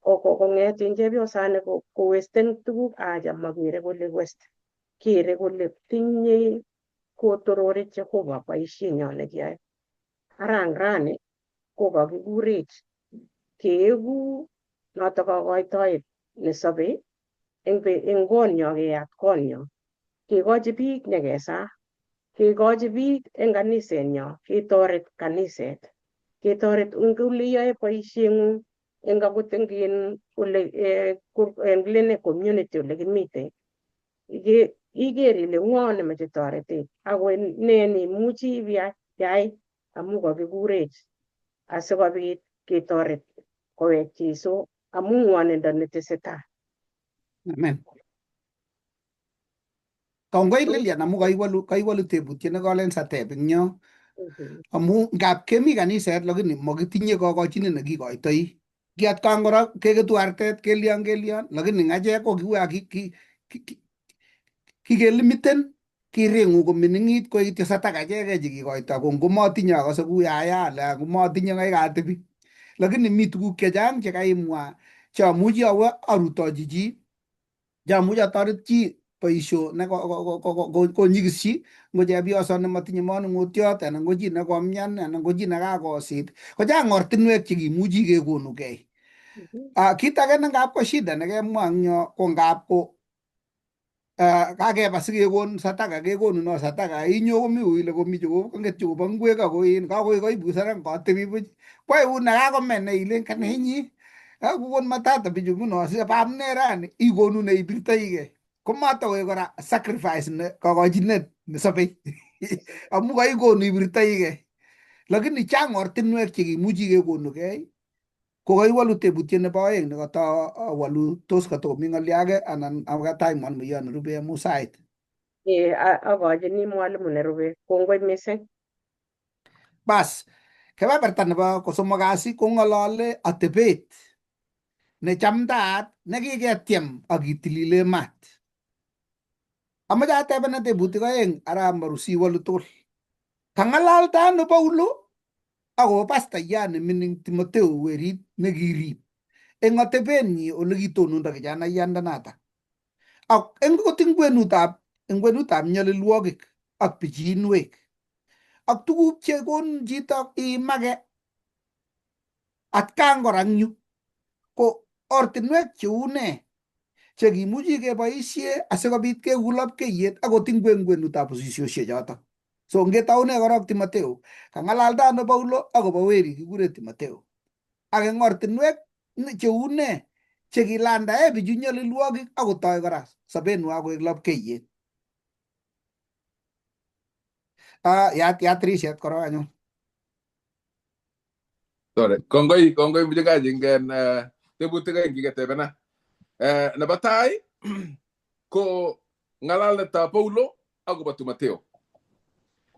kong'et en chepyosani kowesten tuguk aja makere kole west kere kole tinye kotorori Jehova boishenyo nekiyoe. Ara ang rani ko kakikurech keeku noto kokoitoet nesobei eng konyo keyat konyo kekochi biik nyekesaa kekochi biik eng kanisenyo ketoret kaniset ketoret eng ole iyoe boisieng'ung eng akot eng ole eng kilene community ole kimitei iker ile ng'o nemoche toretet ako ne neimuchi iyai amu kakikurech asikobit ketoret kowek Jeiso amu ng'wonindo netesetai. Amen. Kongoi Lilian amu kaiwalu tebutiet nekolen sateb eng yo. Amu ngap kemi kaniset lakini makitinye kokochinet nekikoitoi. Ki atkan kora keketu artet kelion kelion lakini ngachek ko kiuya kikelimiten kirengu kominingit koik kityo sataka achekei chekikoito ko ngomotinye akose kuya aya ale ngomotinye kai katebi. Lakini mi tuguk chechang chekaimwa cheamuchi awe arutochi chi cheamuchi atoret chi boisio ne konyikisyi ngo chepyoso nemotinye manung'otiot anan ko chi nekomian anan ko chi nekakosit kochang ortinwek chekimuchi kekonugei. Kit age ne ngap ko shida nekemwa eng yo ko ngap ko kakeba sikekon sataka kekonu no sataka inyo komi uu ile komi cheko kanget cheko ngwek ako in kakoek aibu saran katebi buch kwaiu nekakome ilen kanenyi kakokon matata bichu nguno sibaam ne rani ikonu ne ibirtoigei komatokoek kora sacrifice ne kokochinet nesobei amu kaikonu ibirtoigei lakini chang ortinwek chekimuchi kekonugei ko kaiwalu tebutiet nebo aeng nekata awalu tos katokomi ng'olyo age anan akatai mwalimuyon nerube amu sait. Akochini mwalimu nerube. Kongoi missing. Bas, kebeberta nebo kosomok kasi kong'olole atebet nechamdaat nekiketiem ak itilile mat. Amache atebena tebutik aeng ara marusi iwalu tugul. Kang'alalda ano Paulo akobo pastayat nemining Timoteo werit nekirib eng atebenyi ole kitonondo kijanaiyandanatak ak eng akot eng kwenutab nyalilwogik ak pichinwek ak tuguk chekonin chito iimage atkan kora eng yu ko ortinwek cheu nee chekimuchi keboisie asikobit keku lapkeiyet akot eng kwenutab posisiosiek chotok. So ngetoune korok Timoteo, kang'alalda ano Paulo akobo weri kikure Timoteo. Ak eng ortinwek cheu nee chekilandae bichu nyalilwogik akotoi kora sobenwa koek lapkeiyet. Yat tirishet korok anyun. Sorry. Kongoi kongoi mchungaji ingen tebutik aeng kiketebena. Nebo tai ko ng'alaletab Paulo akobo Timoteo.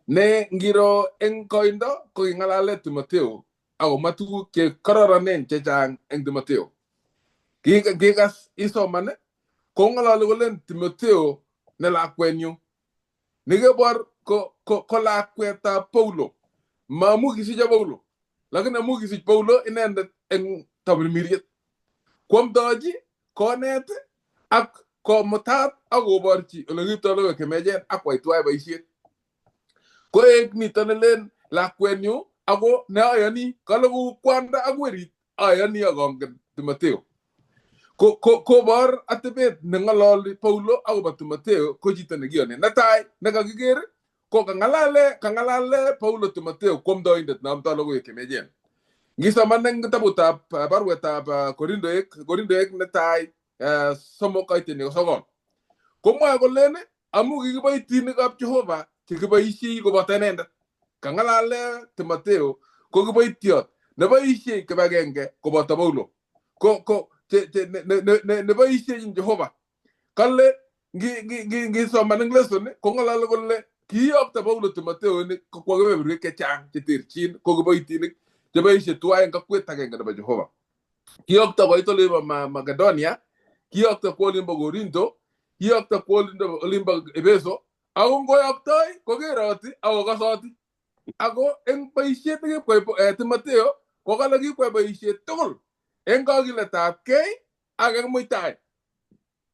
Ne ngiro eng koindo ko king'alale Timoteo akomwa tuguk che kororonen chechang eng Timoteo. Kikas isoman kong'ololi kolen Timoteo ne lakwenyu. Nekebor ko lakwetab Paulo. Mamu kisiche Paulo. Lakini amu kisich Paulo inendet eng tamirmiriet. Kwamdochi konet ak komutat ak koborchi ole kiriptoi logoiwek chemiachen ak kwai tuwai boisiet. Koek nito nelen lakwenyu ako ne ayoni kale kou kwanda ak werit ayoni ak angen Timoteo. Kobor atebet neng'ololi Paulo akobo Timoteo ko chito nekiyoni. Netai nekakiker ko kang'alale Paulo Timoteo kwamdoindet neamdoi logoiwek chemiachen. Ngisoman eng kitabutab baruetab Korindoek netai 3 koiteni 9. Komwoe kolen amu kikiboitinikab Jehova chekiboisiei koboto inendet. Kang'alale Timoteo ko kiboitiot neboisie kibagenge koboto Paulo. Ko neboisiechin Jehova. Kale ngisoman eng lesson kong'olole kole Kiyokto Paulo Timotheo ini kokwo kebeberwek chechang cheterchin ko kiboitinik cheboisie tuwai eng kakwet agenge nebo Jehova. Kiyokto koit olimbo Makedonia, kiyokto kwo olimbo Korinto, kiyokto kwo olimbo Efeso, ako ngoyoktoi kokeroti ako kosoti. Ako eng boisiet nekikwai Timotheo kokale kikwai boisiet tugul eng kakiletabkei ak eng muitaet.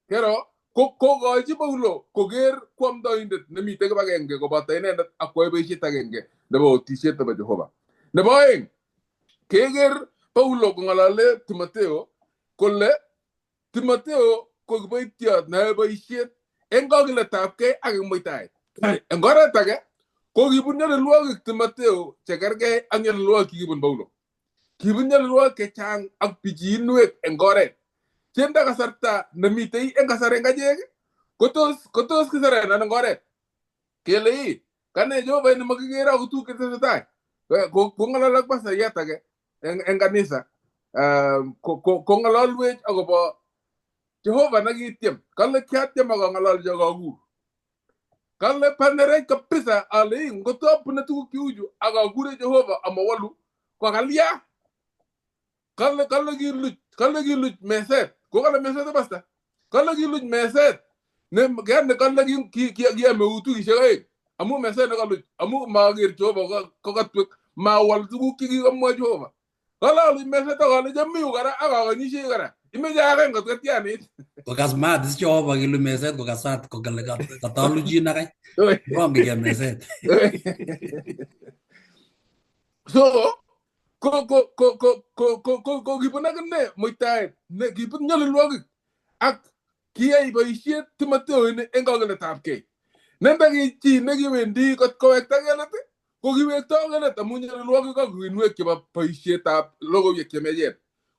Kero kokochi Paulo koker kwamdoindet nemiten kibagenge koboto inendet ak koyai boisiet agenge nebo otisiet nebo Jehova. Nebo oeng, keker Paulo kong'alale Timotheo kole Timotheo ko kiboitiot neyoe boisiet eng kakiletabkei ak eng muitaet. Eng oret age ko kibun nyalilwogik Timotheo chekergei ak nyalilwogik chekibun Paulo. Kibun nyalilwogik chechang ak pichiinwek eng oret. Chendo kasarta nemitei eng kasari eng achek kotos kiserenan eng oret. Kele ii kane Jehova ini makikere ako tuguk chetesetai. Kong'alal ak pasayat age eng kanisa. Kong'alalwech akobo Jehova nekityem. Kale kiatyem ak ang'alalchi ak akur. Kale panerech kabisa ale ii ngot abune tuguk cheuchu ak akure Jehova amawalu ko kalya. Kale kale kiluch meset. Ko kale meset pastor. Kale kiluch meset. Ne kale kale kiame utukishek aeng. Amu meset nekaluch amu maker Jehova kokatwek mawal tuguk chekikamwa Jehova. Kale aluch meset ak ale chamiu kora ak akanyishei kora. Imeche akany ngot katianit. Kokas maat is Jehova kilu meset kokasat kokale kataluchin akai. Rongike meset. So ko kibun akine muitaet ne kibun nyalilwogik ak kiyai boisiet Timotheo ini eng kakiletabkei. Nenda ki chi nekiwendi kot kowekta kelet ko kiwektoi kelet amu nyalilwogik ak uinwek chebo boisietab logoiwek chemechen.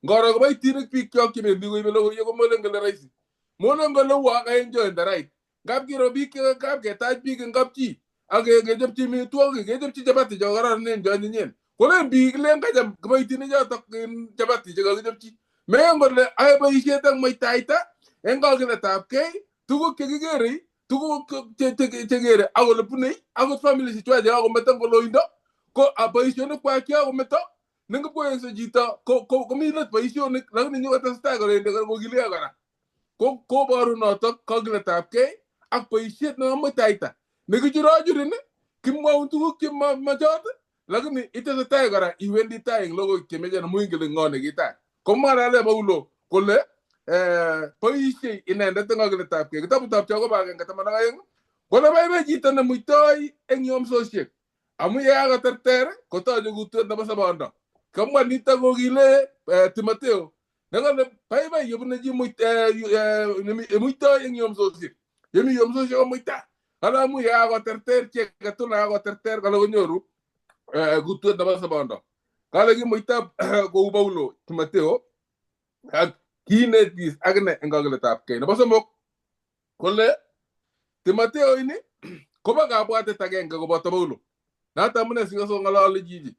Ngoro kiboitinik bikyok chebendi koibe logoiwek komolen kole rahisi. Molen kole ua kaenjoy the right. Ngap kiro biik ngap ketach biik eng kapchi ak kechopchi amitwogik kechopchi chapati chekororonen cheonyinyen. Kolen biik len kacham kiboitinik chotok chapati chekakichopchi. Mengen kole ae boisiet eng muitaita eng kakiletabkei tuguk chekikerei tuguk chekere ak ole bunei akot family chechwak chekakometo eng koloindo ko boisionik kwak chekakometo nengipkoyokse chito komi let boisionik lakini nyokotestai kolendi kokilikei kora. Koboru notok kakiletabkei ak boisiet nebo muitaita nekichurochurin kimwaun tuguk chemachot lakini itesetai kora iwendi tai eng logoiwek chemechen amu ingen ile ng'o nekitai. Komwa Paulo kole boisiei inendet eng kakiletabkei. Kitabutab Jakobo 1:12 kole baibai chito nemuitoi eng yomsosiek amu yekakoterter kotoche kutwet nebo sobondo. Kamwa nitok kokile Timotheo nekale baibai yebune chi muitoi eng yomsosiek. Yemi yomsosiek komuita. Kale amu yekakoterter chi agetugul nekakoterter kale konyoru kutwet nebo sobondo. Kale kimuita kou Paulo Timotheo ak kinetis akine eng kakiletabkei. Nebo somok kole Timotheo ini kobo kabwatet agenge koboto Paulo. Noto amune sikosong'ololi chichi.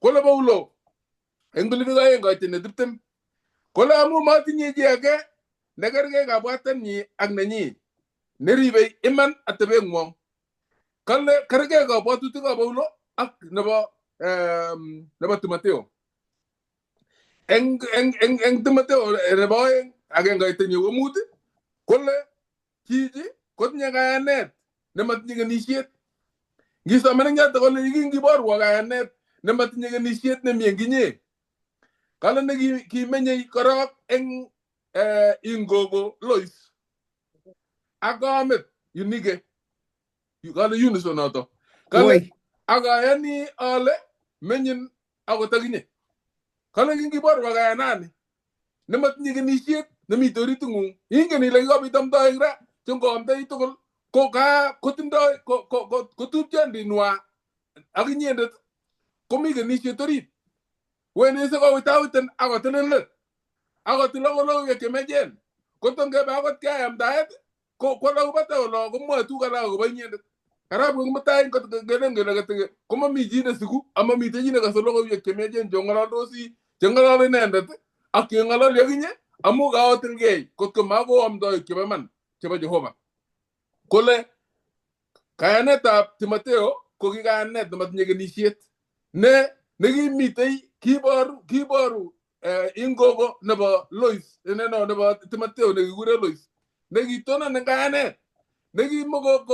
Kole Paulo eng Filipik 2:20 kole amu matinye chi age nekerkei kabwatenyi ak nenyi neribei iman atebeng'wong. Kale kerkei kabwatutikab Paulo ak nebo Timotheo. Eng Timotheo nebo 2:1-5 kole chichi kotinye kayanet nematinye kenisiet. Ngisoman eng yoto kole kingiborwo kayanet nematinye kenisiet nemi eng inye. Kale nekimenyei korok eng ingogo Lois ak kamet Eunike. Kale Eunice noto. Kale ak ayani ale menyin akot akinye. Kale kingiborwo kayanani nematinye kenisiet nemite oriting'ung. Ingen ile kikobit amdoik ra chengoamdoi tugul ko ka kotindoi kotupchondinwa ak inyendet komi kenisiet orit. Wendi sikowitowitin akotilin let akotil akot logoiwek chemechen. Koto ngebe akot keamdaet ko kwalak batai olo komwoe tuguk alak akobo inyendet. Arap mutai kelen kele komami chi nesiku amamiten chi nekose logoiwek chemechen chong'ololdosi cheng'ololi inendet ak cheng'ololi akinye amu kaotilgei kotko makoamdoik chebo iman chebo Jehova. Kole Kayanetab Timotheo ko ki kayanet nematinye kenisiet ne nekimitei kiboru ingogo nebo Lois neno nebo Timotheo nekikure Lois nekitonon en kayanet nekimoko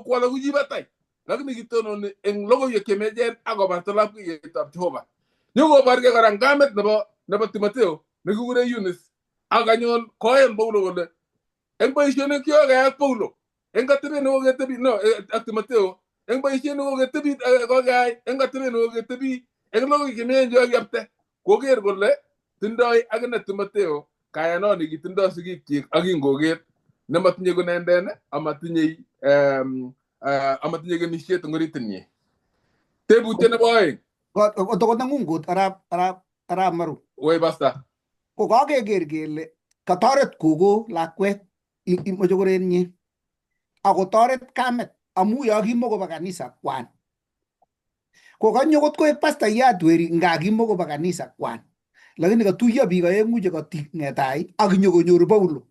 kwala kuchi batai lakini kitononi eng logoiwek chemiachen akobarta lapkeyetab Jehova. Nyokoborgei kora kamet nebo Timotheo nekikure Eunice ak anyon koyan Paulo kole eng boisionik chekokeyai ak Paulo eng atebet nekoketebi no ak Timotheo eng boisiet nekoketebi kokeyai eng atebet nekoketebi eng logoiwek chemiachen chekokiyapte koker kole tindoi akine Timotheo kayanoni kitindoi sigikyik ak kingoker nematinye konenden amatinye amatinye kenisiet eng oritinyi. Tebutiet nebo oeng. Kotoko nengung arap Maru. Woi pastor. Ko kakeker kele katoret kogo lakwet mochokorenyin akotoret kamet amu yo kimokoba kanisa kwan. Kokanyo kot koek pastayat weri nga kimokoba kanisa kwan. Lakini katuiyo biik aeng'u che ngetai ak nyokonyor Paulo.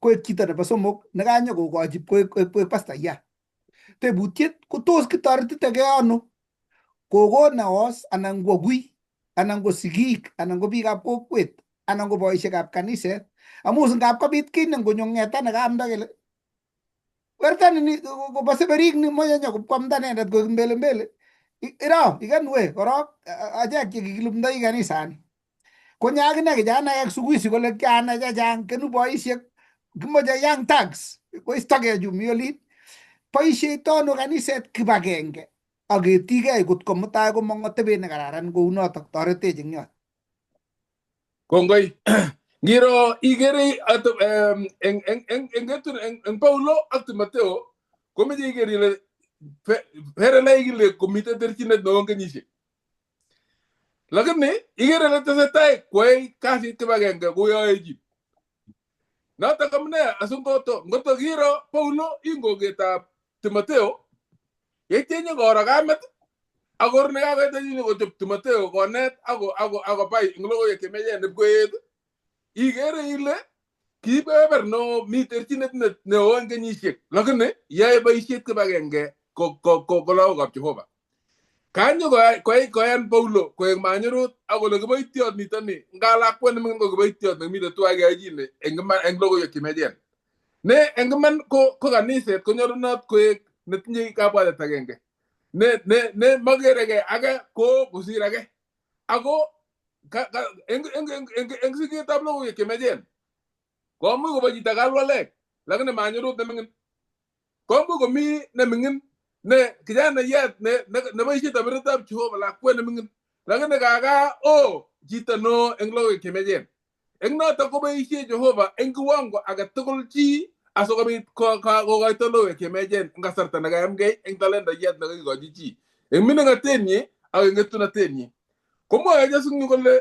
Koek chito nebo somok nekanyo kokochi koek pastayat. Tebutiet ko tos kitoretiteke ano? Kogo neos anan ko agui anan ko sigik anan ko biikab kokwet anan ko boisiekab kaniset amu ngap kobit kiy ne ngonyo ng'eta nekaamda kele werta ni kobo seberik ni moche nyo kwamda inendet koek mbele mbele iro ikanwe korok achek chekikilumdoi kanisani konyo akine kijanaek siku hizi kole kianai chechang kenu boisiek kimoche young thugs koistogei chu mi olin boisieito ano kaniset kibagenge ak ketigei kot ko mutai komong atebet nekararan kounotok toretech eng yot. Kongoi. Ngiro ikere eng Paulo ak Timotheo komeche iker ile ferelai kile komite terchinet neo eng kenyisiek. Lakini ikere ile tesetai koyai kasit kibagenge koyoe Notok amune asingoto ngoto kiro Paulo ingoketab Timotheo yeityo nyokoro kamet akor nekakoit anyun kochob Timotheo konet ako akobai eng logoiwek chemiachen ipkoet ikere ile kibeber neo mi terchinet neo eng kenyisiek lakini yae boisiet kibagenge ko lagokab Jehova. Kanyo koyan Paulo koek manyurut ak kole kiboitiot nito ni nga lakwet neming'in ko kiboitiot nekimite tuwai keyochine eng iman eng logoiwek chemiachen. Ne eng iman ko kaniset konyolunot koek netinye kabwatet agenge ne makerekei age ko kosir age ako eng siketab logoiwek chemiachen komuch kobo chito kalwalek lakini manyurut neming'in komuch komi neming'in ne kijanaiyat ne neboisie toretetab Jehova lakwet neming'in lakini kaka o chito neo eng logoiwek chemiachen eng notok koboisie Jehova eng kiwango age tugul chi asikobit kokoito logoiwek chemiachen eng kasarta nekayamgei eng talentaiyat nekakikochi chi eng mining'atenyi ak eng etunatenyi. Komwoe Jesu kole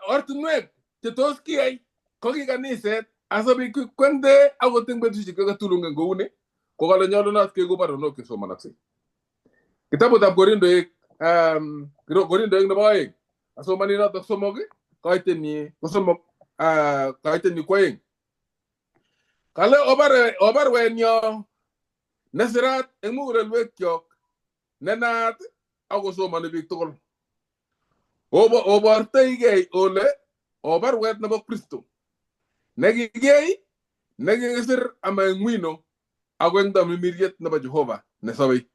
ortinwek che tos kiyai ko ki kaniset asikobit kikwengde akot eng betusiek chekatulungen kouni ko kale nyolunot keku baronok chesomonoksei. Kitabutab Korindoek Korindoek nebo oeng asomoni notok somok kaitenyi ko somok kaitenyi ko oeng. Kale obarwenyo nesirat eng mugulelwekyok nenaat akosomoni biik tugul. Obortoigei ole obarwet nebo Kristo nekikiyai nekikisir ama eng wino ako eng tamirmiriet nebo Jehova nesobei.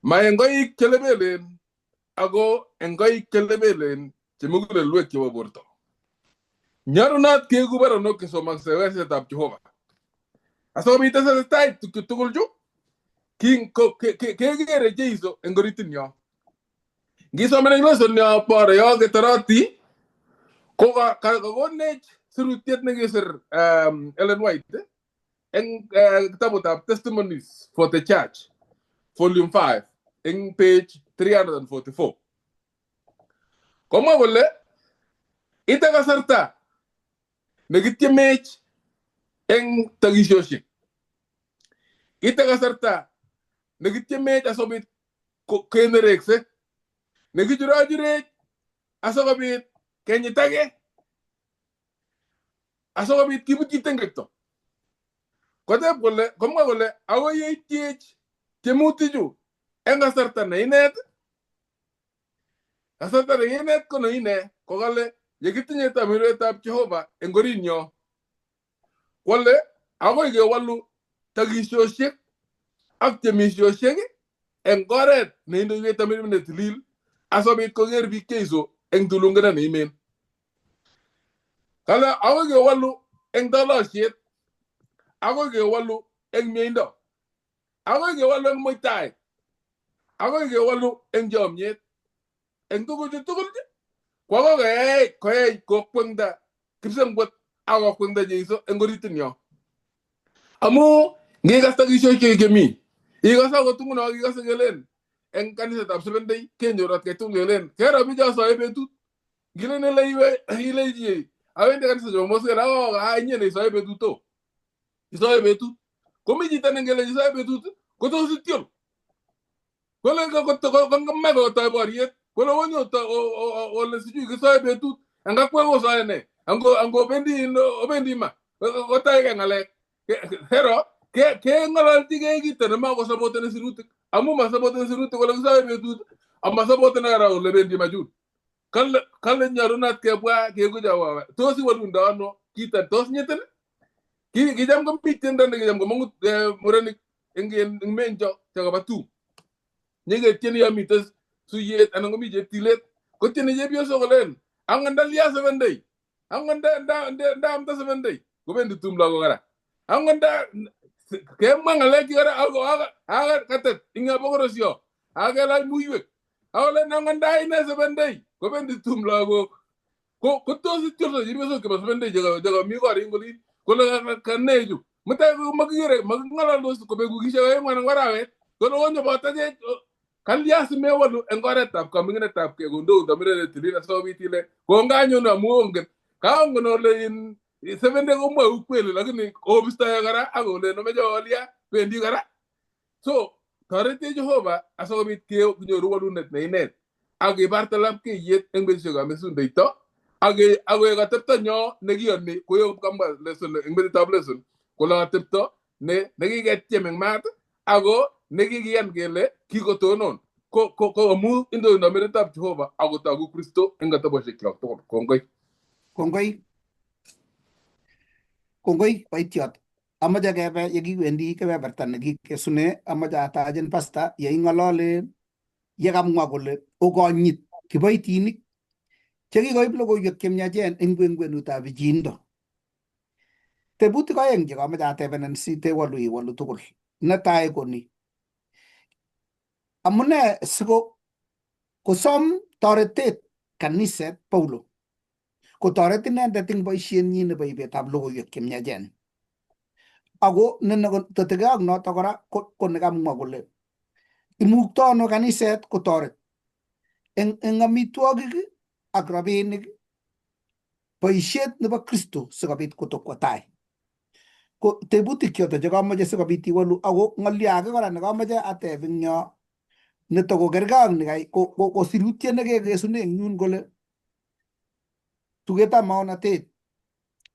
Ma eng koik che lebelen ako eng koik che lebelen che mugulelwek chebo borto. Nyolunot keku baronok chesomoksei wesetab Jehova. Asikobit tesetai tukchu tugul chu kekere Jeiso eng oritinyo. Ngisoman eng lesson yo bore yo ketoroti ko kakonech sirutiet nekisir Ellen White eng kitabutab Testimonies for the Church volume 5 eng page 344. Komwa kole ite kasarta nekityemech eng tokisiosiek. Ite kasarta nekityemech asikobit kenerekse nekichurachurech asikobit kenyitake asikobit kibutyi tengekto. Koteb kole komwa kole akoi yeityech tiemutichu eng kasarta ne inet. Kasarta ne inet ko ne ine kokale yekitinye tamiretab Jehova eng orinyo. Kole akoi kewalu takishoshek ak temisiosiek eng oret neindoiwech tamirmiriet ne tilil asikobit koker biik Jeiso eng tulung'ina neimen. Kale akoi kewalu eng tolosiet, akoi kewalu eng mieindo, akoi kewalu eng muitaet, akoi kewalu eng chomyet. Eng tuguchu tugul ko akoi koyai koyai kokwengda kipsengwet ak kokwengda Jeiso eng oritinyo. Amu ngikas takisiosiek chemi, ikose akot nguno ikose kelen eng kanisetab Seventh Day kenyoru atkai tugul kelen kero bicho soe betut. Ngilen ile iwe ilechi awendi kanisa Jumamos kele oh inye ne isoe betut o. Isoe betut. Komi chito nengele isoe betut kotos ityol. Kole komach kotoi boriet kole onyo ole sijui kisoe betut anga kwek kosoe ne ango angobendi obendi ma kotoige ng'alek hero keng'ololchigei kito nemakosapoteni sirutik amu masapoteni sirutik kole kisoe betut amasapoteni kora kole bendi majun. Kale kale nyolunot kebwa kekucho tos iwolundo ano kito tos nyitin kicham komi tiendo nekicham komong'u murenik eng menjo chekoba tum nyeketieni yo miten suyet anan komi cheptilet kotieni chepyosok kolen angot ndalia seven day angot ndaamta seven day kobendi tum lagok kora angot nda kemwa ng'alek kora ako katet ing abokorosio akelach muiwek akolen angot ndaine seven day kobendi tum lagok ko kotos ityolso chepyosok chebo seven day chekami korik olin kole kane chu mutai makikere making'ololdos kobeku wikisiek oeng'u anan ko arawet kole onyo botochech kalya simewalu eng oretab kaming'inetab kei kondoun tamiret ne tilil asikobit ile konganyon amu ongen kaongen ole in seven day komwou ukweli lakini kobistoe kora ak kolen omeche olia bendi kora. So toretech Jehova asikobit kenyoru walunet ne inet ak kibarte lapkeiyet eng betusiekab mesundeito ak akoek atepto nyo nekiyoni koyob kamwa lesson eng metitab lesson kole atepto ne nekiketyem eng maat ako nekikiyan kele kikotonon ko ko amu indoi metitab Jehova akotoku Kristo eng atebosiekchok tugul. Kongoi. Kongoi. Kongoi boityot. Amache kebe yekiwendi kebeberta nekikesune, amache atachin pasta yeing'ololen yekamwa kole okonyit kiboitinik chekikoib logoiwek chemiachen eng kwenkwenutab pichiindo. Tebutik oeng chekamoche atebenen sitewalu iwalu tugul. Netai ko ni, amune siko kosom toretet kaniset Paulo kotoret inendet eng boisienyi nebo ibetab logoiwek chemiachen. Ako netetegei ak noto kora ko nekamwa kole imukto ano kaniset kotoret eng amitwogik ak rabinik boisiet nebo Kristo sikobit kotokwo tai. Ko tebutik choto chekamoche sikobit iwalu ako ng'olyo age kora nekamoche ateb eng yo nito kokergei ak nikai ko sirutiet nekekesune eng yun kole tugetab maonatet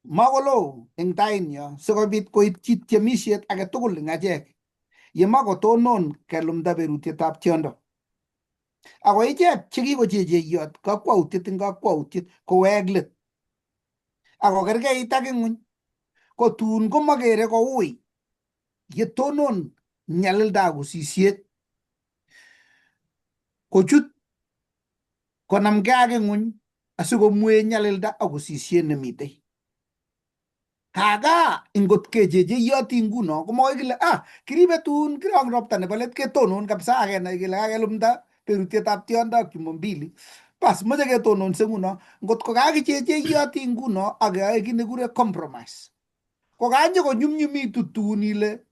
makoloo eng tainyo sikobit koityi tiemisiet age tugul eng achek yemakotonon kelumda berutietab tiondo. Ako ichek chekikochecheyot kakwautiet eng kakwautiet kowek let ako kerkeit ak ing'uny ko tun komakere koui yetonon nyalilda ak usisiet kochut konamgei ak ing'uny asikomwee nyalilda ak usisiet nemitei. Kaka ingot kechecheyoti nguno komokoi kile ah kiribe tun kirong ropta nebo let ketonon kabisa akenai kele kakelumda berutietab tiondo ak jumombili bas moche ketononse nguno ngot ko kakichecheyoti nguno ak keyoe kit nekikure compromise ko kanyo konyumnyumitu tun ile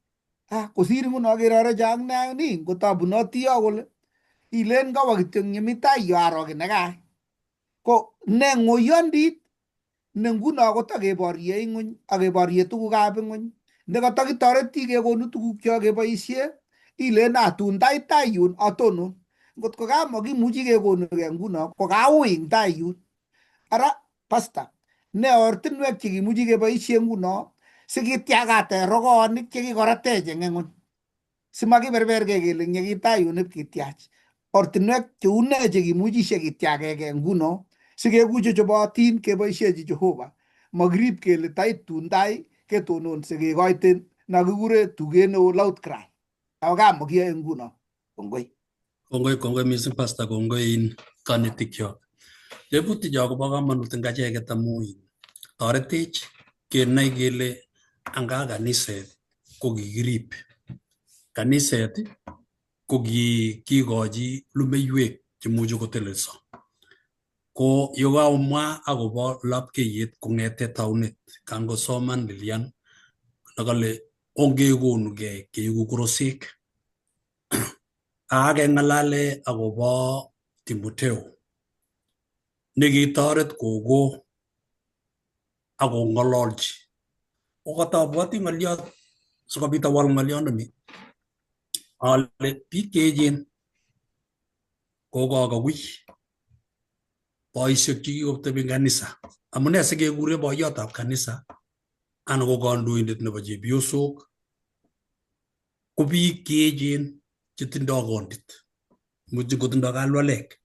ah kosir nguno kerorecho ak ne ak ni ngot abunoti yo kole ilen kawo kityo yemi tai yo aro kit nekai ko ne ng'oyondit ne nguno kotakeborye ing'uny ak keborye tugukab ing'uny nekatakitoreti kekonu tuguk cho keboisie ilen ah tun tait tai yun atonon ngot ko kamakimuchi kekonugei nguno ko kaui eng tai yun. Ara pasta ne ortinwek chekimuchi keboisie nguno Sikityakate rokoonik chekikoratech eng ing'uny. Simakiberberkei kele ing yekitai yun ipkityach. Ortinwek cheu nee chekimuchishe kityakekei nguno sikeku chechobotin keboishechi Jehova. Makirib kele tait tun tai ketononse kekoiten no kikure tuget neo loud cry. Ako kamo kiyoe nguno. Kongoi. Kongoi, kongoi mising Pastor, kongoi in kanetikyok. Tebutik cho kobo kamanut eng acheket amu in toretech kenai kele anga kaniset ko kikirib. Kaniset ko kikochi lumeiwek chemuchi kotelelso. Ko yekamwa akobo lapkeiyet kong'ete taunet kangosoman Lilian nekale ongekonugei keeku korosek. Akeng'alale akobo Timoteo nekitoret kogo akong'ololchi. Kokatabwoti ng'oliot sikobit awal ng'oliondoni ale biik cheechen kokokowui boisiek chekikotebi eng kanisa. Amune sikekure boiyotab kanisa anan ko kandoindet nebo chepyosok ko biik cheechen chetindoi kondit, muchi kotindoi kalwalek.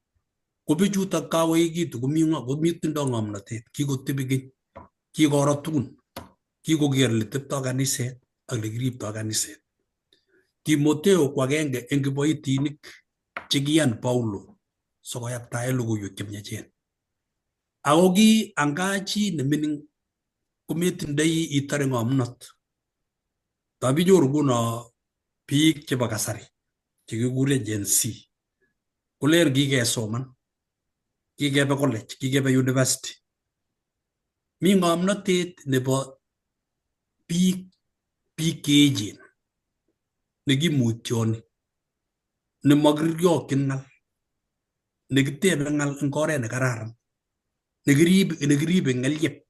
Ko bichutok kakoekitu komi tindoi ng'omnotet, kikotebi keny, kikoro tugun, kikoker ole teptoi kaniset ak ole kiriptoi kaniset. Timoteo ko agenge eng kiboitinik chekiyan Paulo sikoyaptae logoiwek chemiachen. Ako ki anga chi nemining kometindoi itore ng'omnot. Tab inyoru nguno biik chebo kasari chekikure Gen Z kolen kikesoman, kikebe college, kikebe university. Mi ng'omnotet nebo biik cheechen nekimutyoni, nemakiriyokyin ng'al, nekitebe ng'al eng oret nekararan, nekiribe ng'elyep.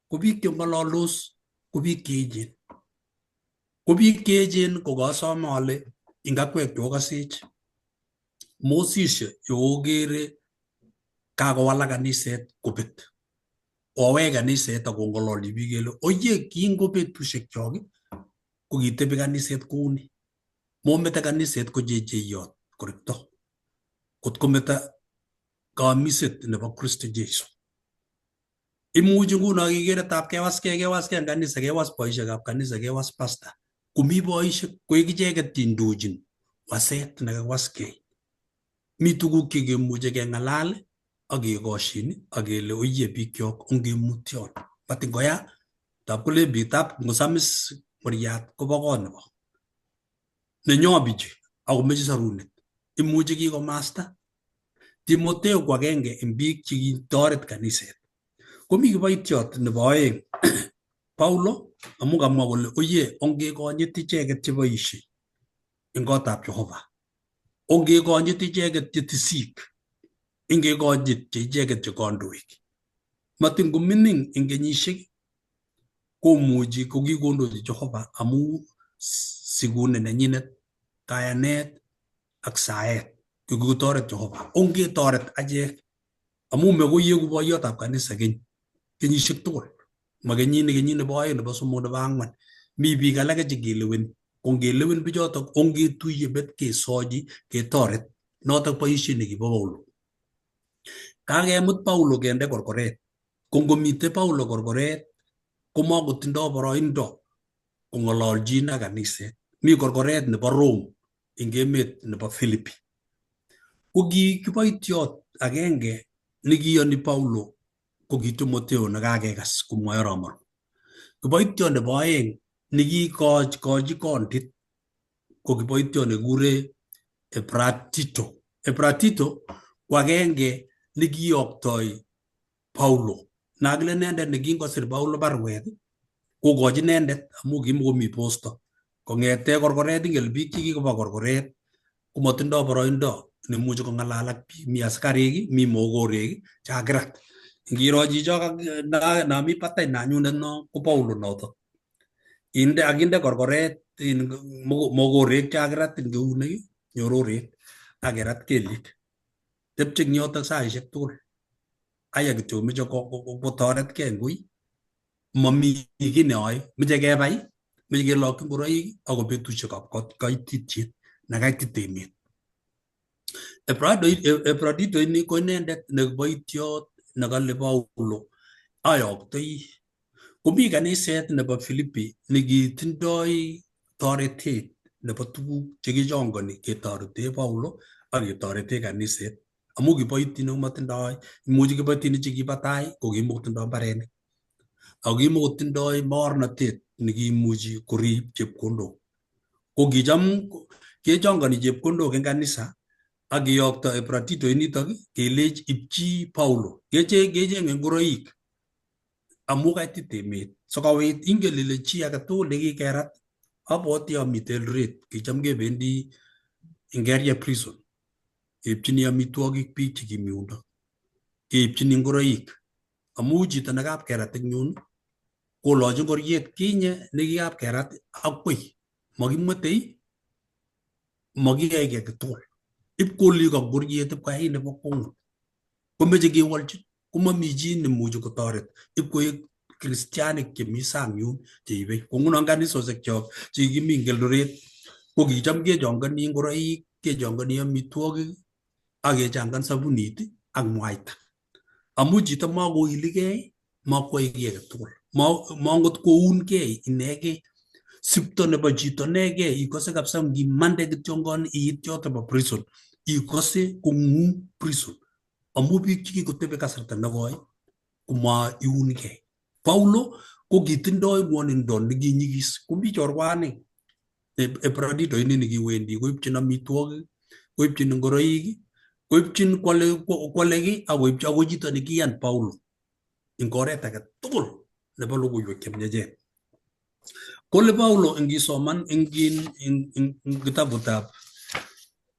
Ko biik cheng'ololdos ko biik cheechen. Ko biik cheechen ko kasome ale ing akwek cheokasech mosishe yeokere kakowalak kaniset kobet. Owek kaniset akong'ololchi biik kele oye kingo betusiek chok ko kitebi kaniset kouni. Momete kaniset kochecheyot korikto. Kot kometo kamiset nebo Kristo Jesu. Imuchi nguno kikere tab kewaskei kewaskei eng kanisa kewas boisiekab kanisa kewas pastor. Komi boisiek koik icheket cheindochin waset nekakiwaskei. Mi tuguk chekemuche keng'alal ak kekoshin ak kele oye bikyok ongemutyon. Matin koya tab kolen biik tab ngosamis muriat kobo kot nebo. Nenyo bichu akomeche sorunet. Imuchi kikomasta. Timoteo ko agenge eng biik chekitoret kaniset. Komi kiboitiot nebo oeng Paulo amu kamwa kole oye ongekonyit icheket cheboisie eng kotab Jehova. Ongekonyit icheket che tisik. Ingekonyit che icheket che kandoik. Matin komining eng kenyisiek komuchi kokikondochi Jehova amu sikune nenyinet kayanet ak saet kokikotoret Jehova. Ongetoret achek amu mekoi ieku boiyotab kanisa keny kenyisiek tugul. Ma kenyini kenyit nebo oeng nebo somok nebo ang'wan. Mi biik alake chekeleweni. Ko ngelewen bichotok ongetuiye met kesochi ketoret. Notok boisiet nekibo Paulo. Kakemut Paulo kende korkoret. Ko ngomite Paulo korkoret komakotindoi boroindo kong'ololchin ak kaniset. Mi korkoret nebo Rome eng emet nebo Philippi. Ko ki kiboitiot agenge nekiyoni Paulo ko ki Timoteo nekakekas komwoe Romoro. Kiboitiot nebo oeng nekikochi kondit ko kiboitiot nekikure Epratito. Epratito ko agenge nekiyoktoi Paulo. Nakile inendet nekingosir Paulo barwet kokochi inendet amu kimokomi posto. Kong'ete korkoret ingel biik chekikoba korkoret komotindoi boroindo nemuchi kong'alal ak biik. Mi asikarik, mi mokorek chekakirat. Ngiro chicho nami batai nanyunet no ko Paulo notok. Inde akinde korkoret mokorek chekakirat eng eunek, nyororet ak kerat kelyek. Tepche eng yotok saishek tugul. Aya kityo meche kotoretkei eng ui. Mami kiy neoe, meche kebai, meche kelokchi ngoroik ako betusiekab kaititiet nekaitit emet. Epafrodito ini ko inendet ne kiboitiot nekale Paulo ayoktoi. Komi kaniset nebo Filipi nekitindoi toretet nebo tuguk chekichongoni ketorete Paulo ak ketorete kaniset. Amu kiboitinik komatindoi, imuchi kiboitinik chekibo tai ko kimokotindoi mbarenik. Ako kimokotindoi maornatet nekimuchi korib chepkondok. Ko kicham kechongoni chepkondok eng kanisa ak kiyokto Epafrodito initok kelech ipchi Paulo. Kechenge ngoroik amu kaitit emet. Sikowit ingen ile chi age tugul nekikerat abwoti amite Eldoret kicham kebendi Ngeria prison keipchini amitwogik biik chekimi yundo. Keipchini ngoroik amu chito nekapkerat eng yun kolochi ngoriet kinye nekikapkerat akwei makimwetei makiyoe kiy age tugul. Ipkolikok ngoriet ipkoyait nebo kwongut. Komeche kewolchi komami chi nemuchi kotoret ipkoek kristianik chemi sang yun cheibe. Ko nguno kanisosiek chok chekikimi eng Eldoret ko kicham kechongoni ngoroik, kechongoni amitwogik ak kechangan sabunit ak mwaita. Amu chito makoiligei, makwae kiy age tugul. Mangot kounkei inegei. Sipto nebo chito inegei ikose kabisa ngimande kityongon iit yoto bo prison ikose kong'ung prison. Amu biik chekikotebi kasarta nekoi komaiunkei. Paulo ko kitindoi ng'wonindo nekinyigis. Komi chorwani Epafrodito ini nekiwendi koipchin amitwogik, koipchin ngoroik, koipchin kwale kiy ak koipchi ako chito nekiyan Paulo eng oret age tugul nebo logoiwek chemiechen. Kole Paulo ingisoman eng kitabutab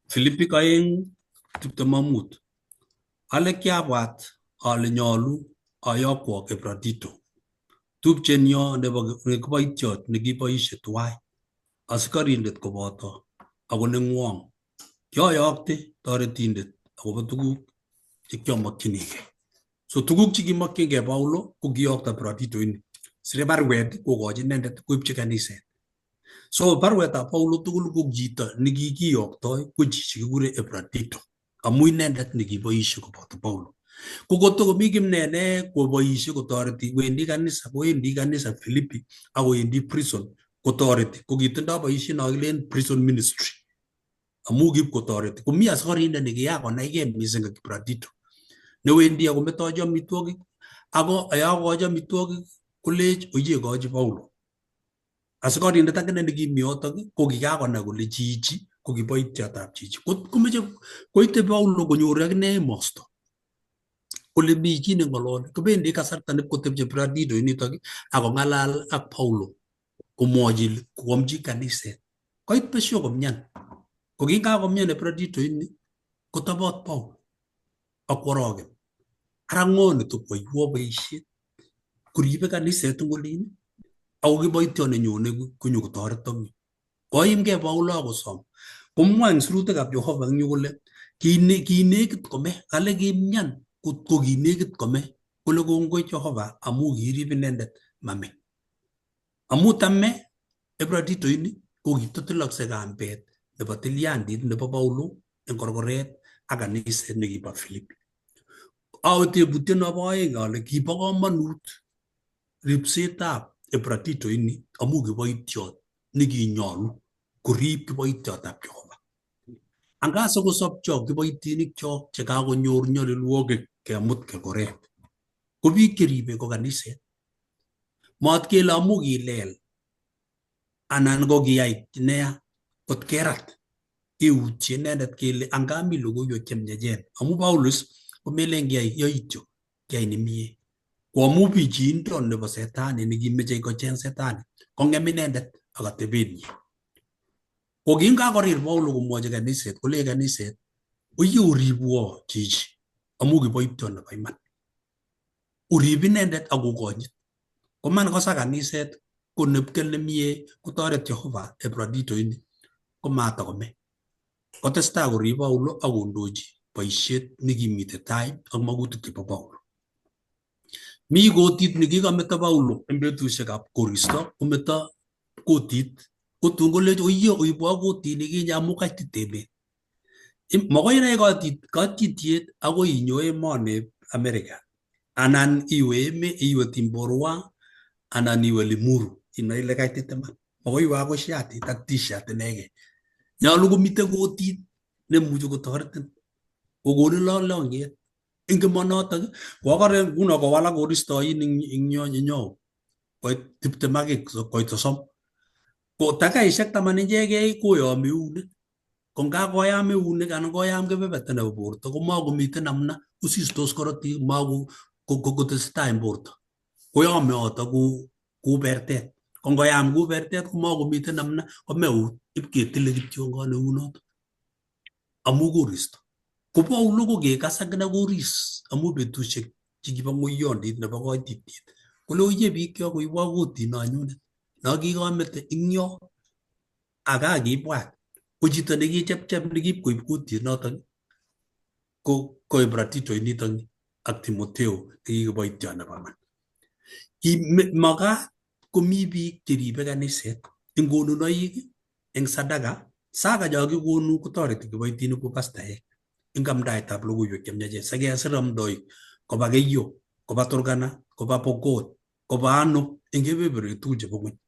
Filipik 2:25 ale kiabwat ale nyolu ayokwok Epafrodito tupchenyo nebo kiboitiot nekiboisie tuwai asikarindet koboto ako nengwong. Kioyokte toretindet akobo tuguk chekiomokchinigei. So tuguk chekimokyingei Paulo ko kiyokto Epafrodito ini. Sire barwet kokochi inendet koipchi kaniset. So barwetab Paulo tugul ko chito nekikiyoktoi ko chichi kikure Epafrodito. Amu inendet nekiboisie koboto Paulo. Ko kotokomi kimnene koboisie kotoreti wendi kanisa kowendi kanisa Filipi ak kowendi prison kotoreti ko kitindoi boisiet no kilen prison ministry. Amu kip kotoreti. Komi askarindet nekiyakonaigei mising ak Epafrodito. Newendi akometochi amitwogik ako yakokochi amitwogik kolech oye kochi Paulo. Askarindet akine nekimi yotok ko kikakonai kole chichi ko kiboityotab chichi. Komeche koite Paulo konyor akine emosto. Kole mi chi neng'ololi. Kobendi kasarta nipkotepche Epafrodito initok akong'alal ak Paulo komwochi koamchi kaniset. Koit besio komian. Ko kingakomian Epafrodito ini kotobot Paulo ak kworogen. Ara ng'o netokoywo boisiet koribe kaniset eng olin ako kiboitiot nenyone konyo kotoreton. Koimgei Paulo akosom. Komwa eng sirutikab Jehova eng yu kole kinekit kome, kale kimian ko kinekit kome kole kongoi Jehova amu kirib inendet mame. Amu tame Epafrodito ini ko kitotilokse kambet nebo tilyandit nebo Paulo eng korkoret ak kaniset nekibo Filipi. Awe tebutiet nebo oeng ale kibo komonut ripsetab Epafrodito ini amu kiboitiot nekinyolu korib kiboitiotab Jehova. Anga sikosopcho kiboitinik chok chekakonyor nyolilwogik kemut korkoret. Ko biik cheribe ko kaniset. Mat kele amu kilel anan ko kiyai neya kot kerat keutye inendet kele anga mi logoiwek chemiechen. Amu Paulus komelen kiyai yoityo, kiyai nemie. Ko amu pichiindo nebo setani nekimeche kocheng setani kong'em inendet ak atebenyi. Ko kingakorir Paulo komwochi kaniset kolei kaniset oye oribwo chichi amu kiboitiot nebo iman. Orib inendet ak okonyit. Koman kosa kaniset konepkel nemie kotoret Jehova Epafrodito ini komatokome. Kotestai korib Paulo ak kondochi boisiet nekimite tai ak magutik chebo Paulo. Mi kotit nekikameto Paulo eng betusiekab koristo kometo kotit kotun kolech oiye oibwo kotit nikinye amu kaitit emet. Makoi inai kaititiet akoi inyo emoni Amerika anan iwe eme iwe Timborwa anan iwe Limuru inai ile kaitit iman. Makoi iwe akoi shatit ak t-shirt inegei. Nyolu komiten kotit nemuchi kotoretin kokonin lolongyet. Eng kimonotok kokore nguno kowalak koristo oin ing nyo koit 20 ak koit 30. Ko takaishek 10 ichegei koyom eunek. Ko ngakoyam eunek anan koyam kebeberta nebo borto komakomiten namna kosistos korotik makotesetai eng borto. Koyome yoto ku bertet. Ko ngoyam ku bertet komakomiten namna komeut ipketile kityongon neunoto amu koristo. Ko Paulo kokikas akine koris amu betusiek chekibo ng'oyondit nebo koititiet. Kole oye bikyok koibwo kotit nonyunet no kikamete ing yo aka kibwat ko chito nekichepchep nekipkoib kotit notok ko Epafrodito nitok ak Timotheo nekikiboityo nebo iman. Makat komi biik cheribe kaniset eng konunoik eng sadaka saka cho kikonu kotoreti kiboitinik ko pastaek eng amdaetab logoiwek chemiachen sikesir amdoik koba Keiyo, koba Turkana, koba Pokot, koba ano eng kebeberwek tugul chebo ng'weny.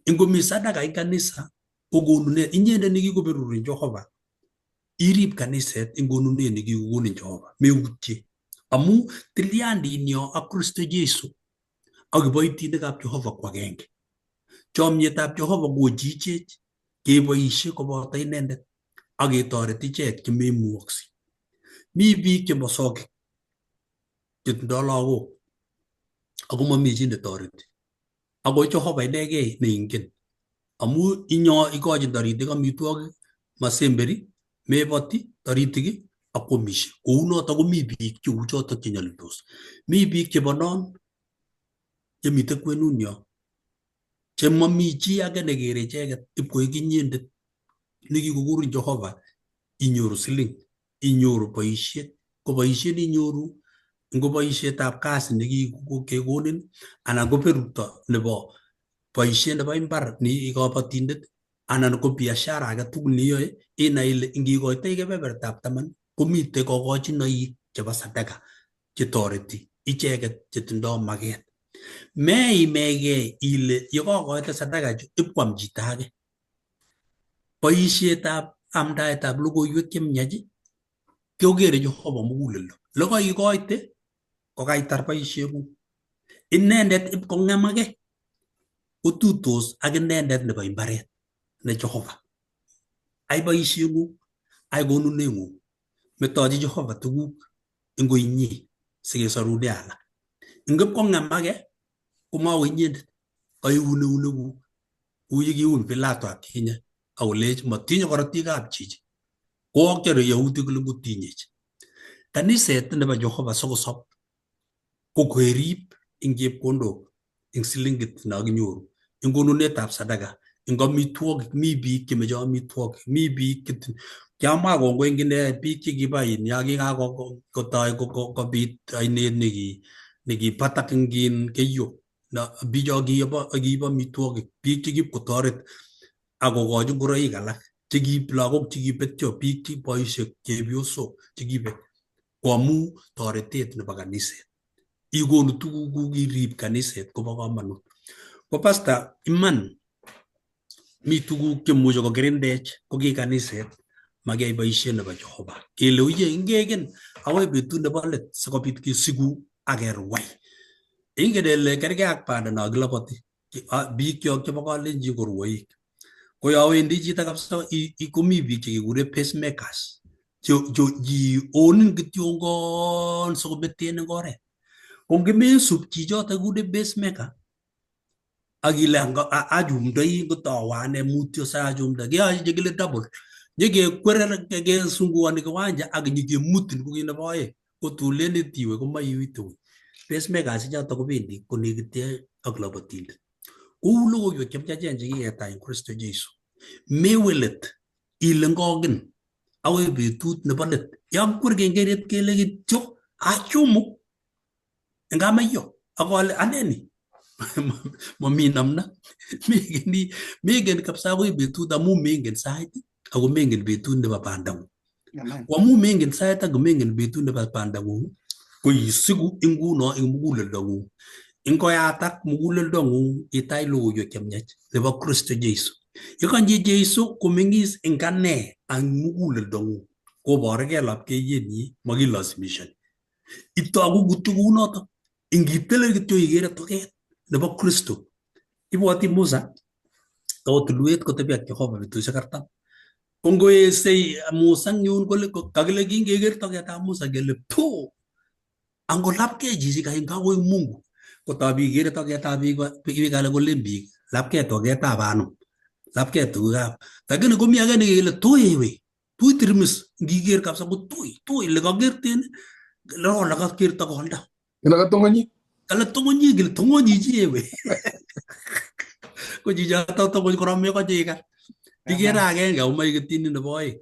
Ingomi sadaka eng kanisa kokonunet inyendet nekikoberurin Jehova irib kaniset eng konunet nekikokonin Jehova meutye amu tilyandinyo ak Kristo Jesu ak kiboitinikab Jehova ko agenge. Chomyetab Jehova kochichech keboishe koboto inendet ak ketoret ichek chemeimukoksei. Mi biik chemosokik chetindoi lagok ako mami chi netoreti. Ako Jehova inegei neingen amu inyo ikochin taritik amitwogik masemberi meboti taritik ak kwomishe. Kounoto komi biik cheu chotok chenyalildos. Mi biik chebo non chemite kwenunyo chemami chi age nekere icheket ipkoik inyendet nekikokurin Jehova inyoru siling inyoru boisiet ko boisiet inyoru ngo boisietab kasi nekikekonin anan ko berurto nebo boisiet nebo imbar ni kabatindet anan ko biashara age tugul niyoe inai ile ingikoitoi kebebertab taman komitei kokochinoik chebo sadaka chetoreti icheket chetindoi maket. Meimegei ile yekokoite sadaka chu ipkwam chito age. Boisietab amdaetab logoiwek chemiach kokere Jehova muguleldo. Lekoikoite kokaitar boisieng'ung. Inendet ipkong'emake kotutos ak inendet nebo imbaret ne Jehova. Ai boisieng'ung, ai konuneng'ung. Metochi Jehova tuguk eng koinyi sikesarune alak. Ngipkong'emake komako inyendet, kaiun eunekuk kou yekiun Pilato atkinye akolech matinye korotikab chichi. Kookcho Yahudi kole ngotinyech. Kaniset nebo Jehova sikosob ko kerib eng chepkondok eng silingit nokinyoru eng konunetab sadaka eng amitwogik mi biik chemeche amitwogik mi biik kiamwa kongoi eng ine biik chekiba in ya kikakotoi kobit ainet nekibatak eng in Keiyo bicho kiib amitwogik biik chekipkotoret akokochi ngoroik alak chekiib lagok chekibetyo biik che boisiek chepyosok chekibet ko amu toretet nebo kaniset. Ikonu tugukuk irib kaniset kobo komonut. Ko pasta iman mi tuguk chemuche kokirindech ko ki kaniset makiyai boisiet nebo Jehova. Kele uye ingeken akoi betut nebo let sikobit kesiku ak kerwai. Ingen ile kerkei ak banda no kiloboti biik kyok chebo kalenjin ko rwoik. Ko yo wendi chito kabisa komi biik chekekure pacemakers che onin kityongon sikometen eng oret. Ko ngimesub chichoto kikure pacemaker ak ile achumdoi ngotowe ane mutyo sa achumda keyoche chekile double nyekekwer kesunguani kiwanja ak nyikemutin ko kit nebo oeng ko tun len tiwe komaiwite wui. Pacemakers ichoto kobendi konekite ak labotindet. Kou logoiwek chemyachen chekiketai eng Kristo Jesu. Mewe let ile ngokin akoi betut nebo let. Yon kwer kengeret kele kityo achumu. Eng kamaiyo ak ale ane ni mami namna mengen mengen kabisa akoi betut amu mengen sait ako mengen betut nebo bandangung. Amen. Ko amu mengen sait ako mengen betut nebo bandangung ko isiku inguno eng muguleldongung. Ingoyatak muguleldongung itach logoiwek chemiach nebo Kristo Jesu. Yekanchi Jesu komeng'is eng ane ak muguleldongung koborugei lapkeiyenyi makilasimishani. Itogu kityo kounoto. Ingitelel kityo ikere toket nebo Kristo. Ibwoti Musa kawo tulwet kotebi ak Jehova betusiek 40. Ko ngoesei Musa eng yun kole kakile kingeker toketab Musa kele pu angolapkei chichi kai kakoek Mungu kotob ikere toketab biik alak kolen biik lapkei toketab anum lapkei tugukab lakini komi age nekele tui we tui tirmis ngiker kabisa ko tui tui le kakerten lo le kakerto konda Kila katongonyi. Kale tongonyi kele tongonyi chi we ko chichoto tongonyi kora mekoche ikar ikere agenge omoe ketini nebo oeng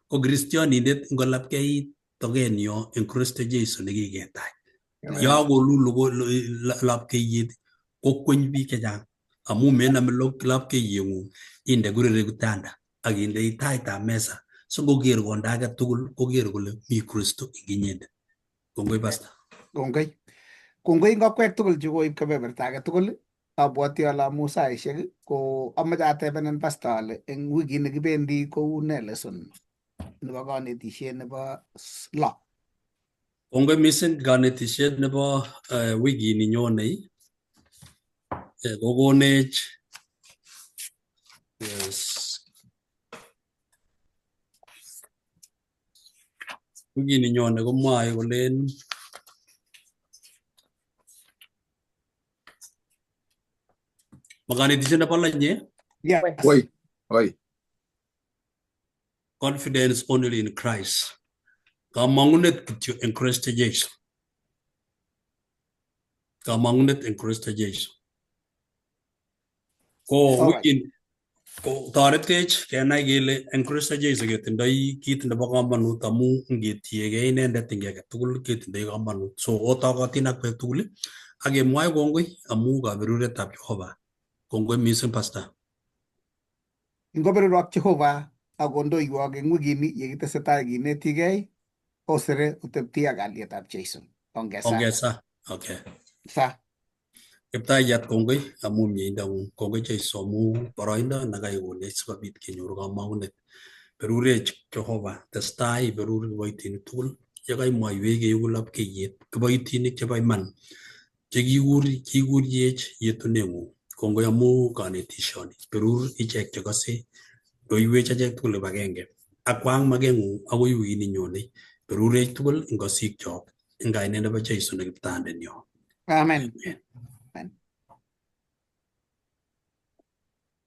ko kristionindet ngolapkeit tokenyo eng Kristo Jesu nekiketach yakolul lapkeiyet kokweny biik chechang amu menome lapkeiyeng'ung inde kurere kitanda ak inde taitab mesa singoker konda age tugul koker kole mi Kristo eng inyendet. Kongoi pastor. Kongoi. Kongoi eng akwek tugul chekoib kebeberta age tugul. Abwoti ale amu saishek ko amache atebenen pastor ale eng wikit nekibendi kou ne lesson nebo konetisiet nebo lo. Kongoi mising kanetisiet nebo wikini nyonei kokonech yes. Wikini nyone komwae kolen makanetisiet nebo lo inye Yes. Oi, oi. Confidence only in Christ. Kamang'unet kityo en Kristo Jesu. Kamang'unet en Kristo Jesu. Ko Alright. wikin ko toretech kenai kele en Kristo Jesu ketindoi kit nebo komonut amu ngetiegei inendet eng kiy age tugul ketindoi komonut. So otokotin akwek tugul ak kemwoe kongoi amu kaberuretab Jehova. Kongoi mising pastor. Ingoberurok Jehova ak kondoiwok eng wikini yekitesetai kinetigei osere otepti ak kalyetab Jesu. Ongesa. Ongesa. Okay. Sa. Kiptayat kongoi amu mieindang'ung. Kongoi Jesu amu boroindo nekaikonech sikobit kenyoru kamang'unet. Berurech Jehova, testai iberur kiboitinik tugul yekaimwoiwech keiku lapkeiyet kiboitinik chebo iman chekikur kikuryech yetuneng'ung. Kongoi amu kanetishoni. Berur ichek chekose ndoiwech achek tugul kibagenge akwang makeng'ung akoi wikini nyone. Berurech tugul eng kosikchok eng kainet nebo Jesu ne kiptaandenyo. Amen. Amen.